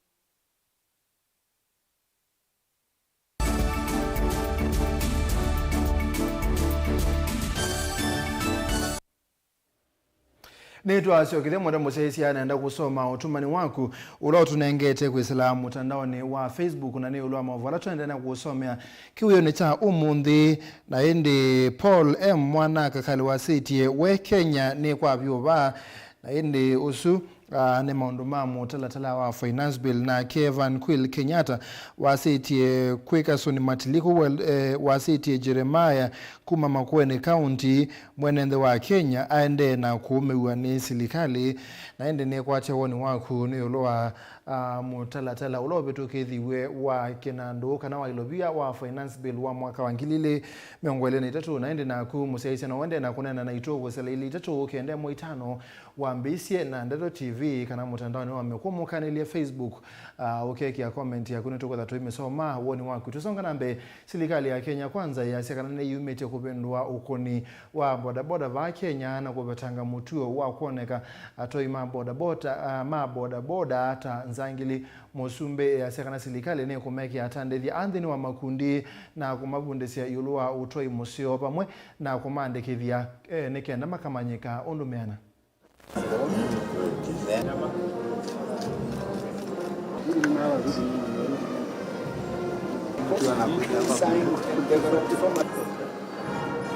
Nĩtwasyokethya mwenda mũsyaĩĩsya, nenda kũsoma ũtũmani waku ũla ũtũnengete kwĩsĩla mũtandaonĩ wa Facebook, na nĩ ĩũlũ wa maũvoo ala tũendee na kũũsomea kĩwĩonĩ kya ũmũnthĩ. Na ĩndĩ Paul M. Mwana Kakali wasĩtye, we Kenya nĩ kwa vyũ vaa. Na ĩndĩ ũsu, ah, nĩ maũndũ ma mũtalatala wa Finance Bill. Nake Van Quill Kenyatta wasĩtye, kwĩ Kasuni Matiliku wel-, eh, wasĩtye Jeremiah kuma Makueni County, mwene nthĩ wa Kenya aendee na kũũmĩw'a nĩ silikalĩ. Na ĩndĩ nĩkwatya woni waku nĩ ĩũlũ wa, ah, mũtalatala ũla ũvĩtũkĩthiw'e wa kĩnandũ kana wa ilovia wa Finance Bill wa mwaka wa ngili ilĩ mĩongo ĩlĩ na itatũ. Na ĩndĩ naku mũsyaĩĩsya no ũendee na kũneena naitũ kwĩsĩla ilĩ itatũ ũkĩendee mwa itano wambĩĩsye na Ndeto T V kana mũtandaonĩ wa Mĩkũmũkanĩlye Facebook. Ah, ũkekĩa comment yaku nĩtũkwĩtha tũimĩsoma woni waku. Tũsonga na mbee, silikalĩ ya Kenya Kwanza yasya kana nĩyumĩtye kũvĩndũa ũkũni wa bodaboda vaa Kenya na kũvetanga mũtuo wa kwoneka atwai ma bodaboda, ah, ma bodaboda ta nzangili. Mũsumbĩ yasya kana silikalĩ nĩkũmekĩa atandĩthya a nthĩnĩ wa makundi na kũmavundĩsya ĩũlũ wa ũtwai mũseo vamwe na kũmaandĩkĩthya, eh, nĩ kenda makamanyĩka ũndũ meana.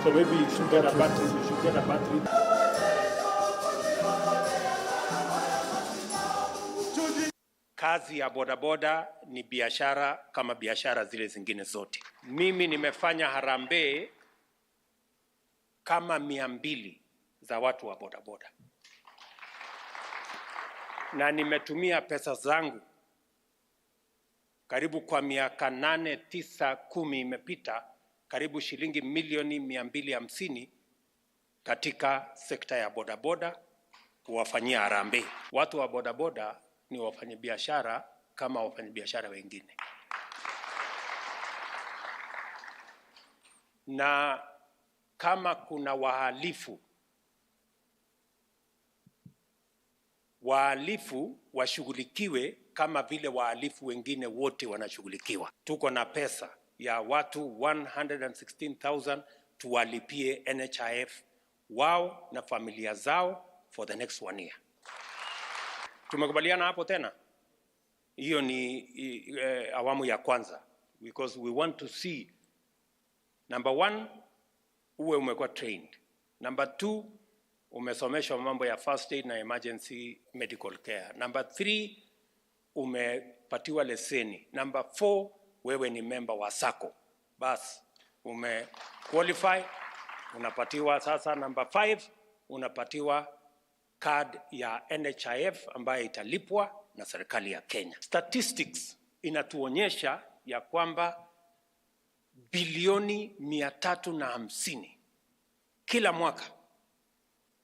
So maybe you should get a battery, you should get a battery. Kazi ya bodaboda ni biashara kama biashara zile zingine zote. Mimi nimefanya harambee kama mia mbili za watu wa bodaboda. Na nimetumia pesa zangu karibu kwa miaka nane, tisa, kumi imepita, karibu shilingi milioni mia mbili hamsini katika sekta ya bodaboda kuwafanyia harambee. Watu wa bodaboda ni wafanyabiashara kama wafanyabiashara wengine. Na kama kuna wahalifu, wahalifu washughulikiwe kama vile wahalifu wengine wote wanashughulikiwa. Tuko na pesa ya watu one hundred and sixteen thousand tuwalipie N H I F wao na familia zao for the next one year. Tumekubaliana hapo tena? Hiyo ni, i-, eh, awamu ya kwanza, because we want to see, number one, uwe umekuwa trained. Number two, umesomeshwa mambo ya first aid na emergency medical care. Number three, umepatiwa leseni. Number four, wewe ni member wa sacco. Bas, ume qualify, unapatiwa sasa. Number five, unapatiwa card ya N H I F ambayo italipwa na serikali ya Kenya. Statistics inatuonyesha ya kwamba bilioni mia tatu na hamsini kila mwaka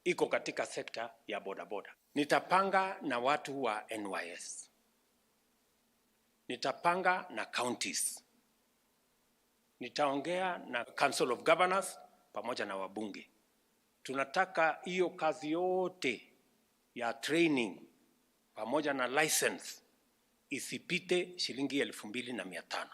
iko katika sekta ya bodaboda. Nitapanga na watu wa N Y S. Nitapanga na counties. Nitaongea na Council of Governors pamoja na wabunge. Tunataka hiyo kazi yote ya training pamoja na license isipite shilingi elfu mbili na mia tano.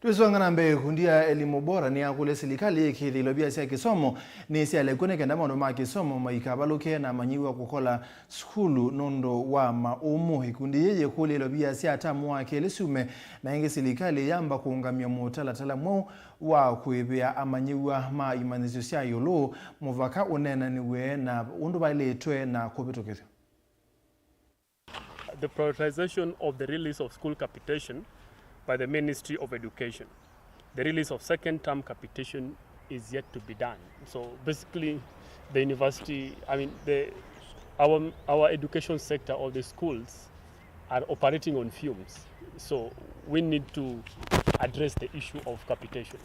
Twĩsonga na mbee, ĩkundi ya Elimu Bora nĩyakũlya silikalĩ ĩkĩĩthye ilovia sya kĩsomo nĩsyalekw'a nĩ kenda maũndũ ma kĩsomo maikavalũke na amanyĩw'a kũkola sukulu nũndũ wa maũmũ. Ĩkundi yĩĩ yĩkũlya ilovia sya tamu wa kelĩ syume, na ĩngĩ silikalĩ yamba kũũngamya mũtalatala mweũ wa kũĩvĩa amanyĩw'a ma imanyĩsyo sya ĩũlũ mũvaka ũneenanĩw'e na ũndũ vaĩlĩtwe na kũvĩtũkĩthw'a. The prioritization of the release of school capitation by the Ministry of Education. The release of second term capitation is yet to be done. So basically, the university, I mean, the, our, our education sector or the schools are operating on fumes. So we need to address the issue of capitation.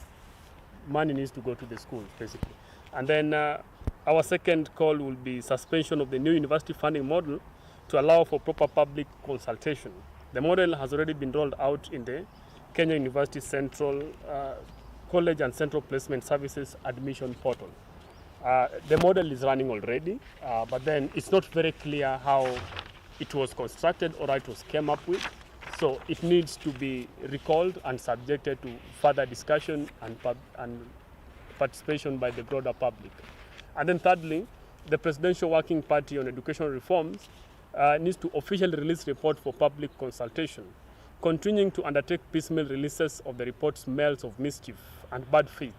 Money needs to go to the schools, basically. And then, uh, our second call will be suspension of the new university funding model to allow for proper public consultation. The model has already been rolled out in the Kenya University Central, uh, College and Central Placement Services admission portal. Uh, the model is running already, uh, but then it's not very clear how it was constructed or how it was came up with. So it needs to be recalled and subjected to further discussion and pub-, and participation by the broader public. And then thirdly, the Presidential Working Party on Educational Reforms, uh, needs to officially release report for public consultation. Continuing to undertake piecemeal releases of the report smells of mischief and bad faith.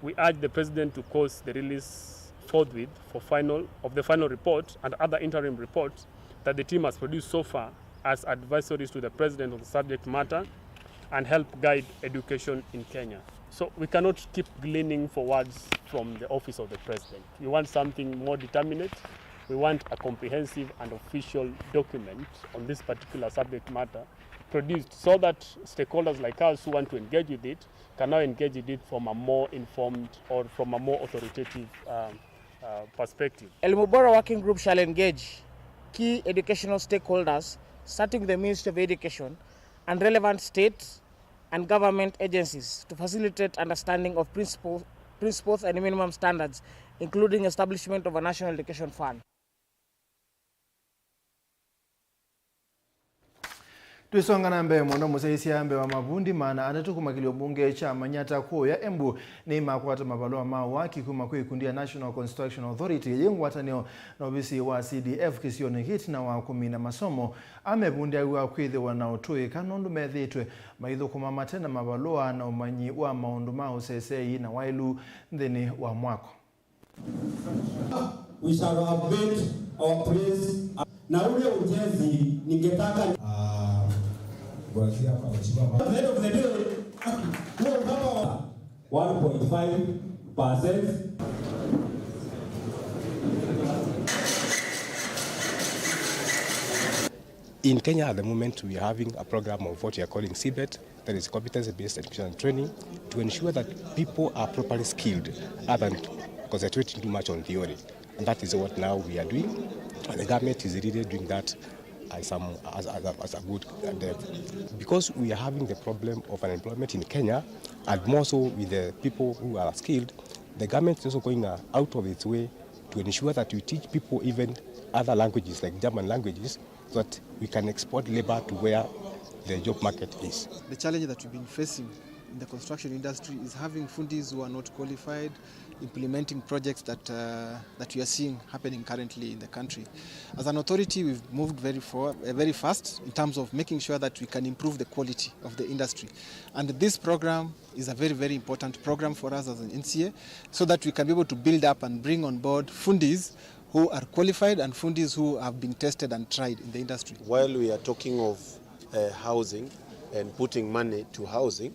We urge the President to cause the release forthwith for final, of the final report and other interim reports that the team has produced so far as advisories to the President on the subject matter and help guide education in Kenya. So we cannot keep gleaning for words from the office of the President. We want something more determinate. We want a comprehensive and official document on this particular subject matter produced so that stakeholders like us who want to engage with it can now engage with it from a more informed or from a more authoritative, um, uh, perspective. Elimu Bora Working Group shall engage key educational stakeholders, starting with the Ministry of Education and relevant state and government agencies, to facilitate understanding of principles, principles and minimum standards, including establishment of a National Education Fund. Twĩsonga na mbee, mũndũ mũsyaĩĩsya mbee wa mavundi maana atatũ kuma kĩlio mbunge kya Manyata kũũya Embu nĩmakwata mavalũa ma waki kuma kwĩ ikundi ya National Construction Authority, yĩ ngwatanĩo na ovisi wa C D F kĩsionĩ kĩĩ ĩtina wa kũmina masomo. Amevundi awa kwĩthĩwa na ũtũĩka nũndũ methĩĩtwe maithũkũma mate na mavalũa na ũmanyi wa maũndũ ma ũseseei na waĩlu nthĩnĩ wa mwako. We shall have made our praise. Na ule ujenzi ningetaka, ah, kuanzia hapa, Mheshimiwa. At the end of the day, huo baba wa one point five percent. In Kenya at the moment, we are having a program of what we are calling C B E T, that is Competency Based Education and Training, to ensure that people are properly skilled other than concentrating too much on theory. And that is what now we are doing. And the government is really doing that as some, as, as, a, as a good, and, uh, because we are having the problem of unemployment in Kenya, and more so with the people who are skilled, the government is also going, uh, out of its way to ensure that we teach people even other languages like German languages, so that we can export labor to where the job market is. The challenge that we've been facing in the construction industry is having fundis who are not qualified, implementing projects that, uh, that we are seeing happening currently in the country. As an authority, we've moved very for-, uh, very fast in terms of making sure that we can improve the quality of the industry. And this program is a very, very important program for us as an N C A, so that we can be able to build up and bring on board fundis who are qualified and fundis who have been tested and tried in the industry. While we are talking of, uh, housing and putting money to housing,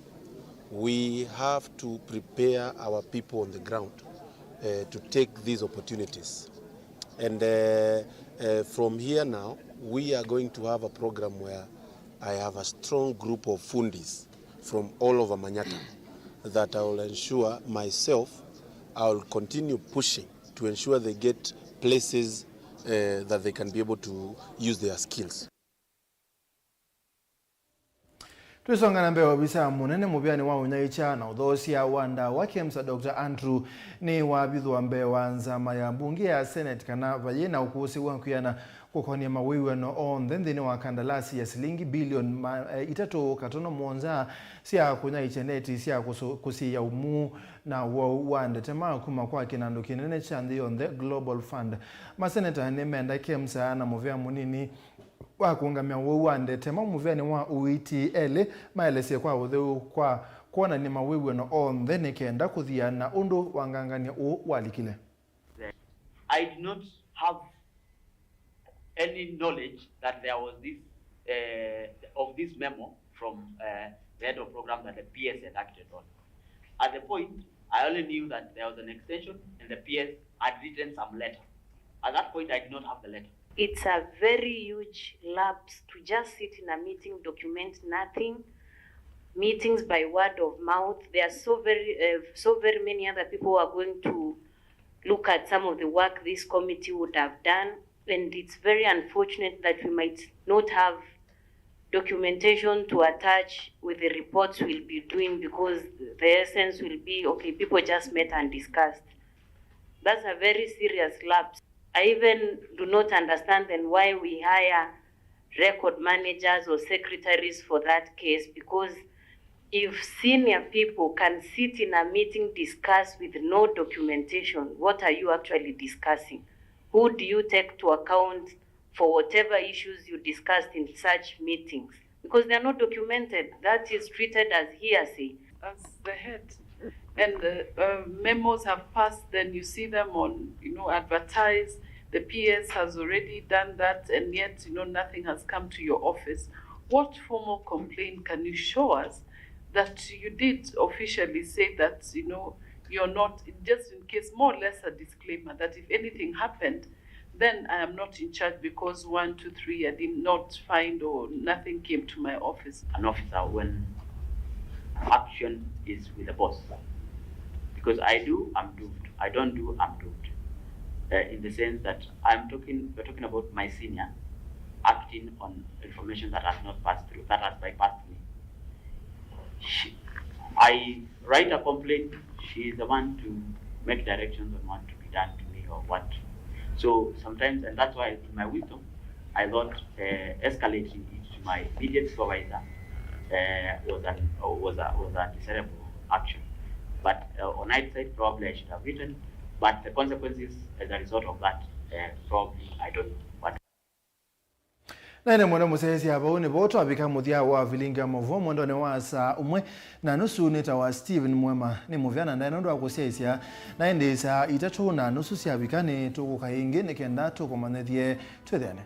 we have to prepare our people on the ground, uh, to take these opportunities. And, uh, uh, from here now, we are going to have a program where I have a strong group of fundis from all over Manyata that I will ensure myself, I will continue pushing to ensure they get places, uh, that they can be able to use their skills. Twĩsonga na mbee, ovisa mũnene mũvĩanĩ wa ũnyaĩĩkya na ũthoosya wa ndawa, KEMSA, Doctor Andrew, nĩwavithũa mbee wa nzama ya mbunge ya Senate kana vayĩ na ũkũsĩ wa kwĩana kũkonĩa mawĩw'ano onthe nthĩnĩ wa kandalasi ya silingi bilioni ma-, eh, itatũ katono mũonza sya kũnyaĩĩkya neti sya kũsũ-, kũsiĩĩa ũmuu na ũwau wa ndetema kuma kwa kĩnandũ kĩnene kya nthĩ yonthe, Global Fund. Maseneta nĩmenda KEMSA na mũvea mũnini wa kũũngamya ũwau wa ndetema mũvĩanĩ wa ũiiti. Elĩ maelesye kwa ũtheu kwa kwonany'a mawĩw'ano onthe nĩ kenda kũthiana ũndũ wangangany'a ũũ walikile. I do not have any knowledge that there was this, uh, of this memo from, uh, the head of program that the P S had acted on. At the point, I only knew that there was an extension and the P S had written some letter. At that point, I did not have the letter. It's a very huge lapse to just sit in a meeting, document nothing, meetings by word of mouth. There are so very, uh, so very many other people who are going to look at some of the work this committee would have done, and it's very unfortunate that we might not have documentation to attach with the reports we'll be doing, because the essence will be, okay, people just met and discussed. That's a very serious lapse. I even do not understand then why we hire record managers or secretaries for that case, because if senior people can sit in a meeting, discuss with no documentation, what are you actually discussing? Who do you take to account for whatever issues you discussed in such meetings? Because they are not documented, that is treated as hearsay. As the head, and the uh, memos have passed, then you see them on, you know, advertised. The P S has already done that, and yet, you know, nothing has come to your office. What formal complaint can you show us that you did officially say that, you know, you're not, just in case, more or less a disclaimer that if anything happened, then I am not in charge because one, two, three, I did not find or nothing came to my office. An officer when action is with the boss. Because I do, I'm doomed. I don't do, I'm doomed. Uh, in the sense that I'm talking, we're talking about my senior acting on information that has not passed through, that has bypassed me. She, I write a complaint, she is the one to make directions on what to be done to me or what. So sometimes, and that's why in my wisdom, I thought uh, escalating it to my immediate supervisor uh, was, an, was, a, was a desirable action. But uh, on hindsight, probably I should have written, but the consequences as a result of that, uh, probably I don't know. But Na ĩndĩ mwendwa mũsyaĩĩsya, vau nĩvo twavika mũthya wa vilingi ya maũvoo mwendonĩ wa saa ũmwe na nusu. Nĩtawa Stephen Mwema. Nĩ mũvea na ndaĩ nũndũ wa kũsyaĩĩsya, na ĩndĩ saa itatũ na nusu syavika nĩtũkũka ĩngĩ nĩ kenda tũkũmanyĩthye twĩthĩane.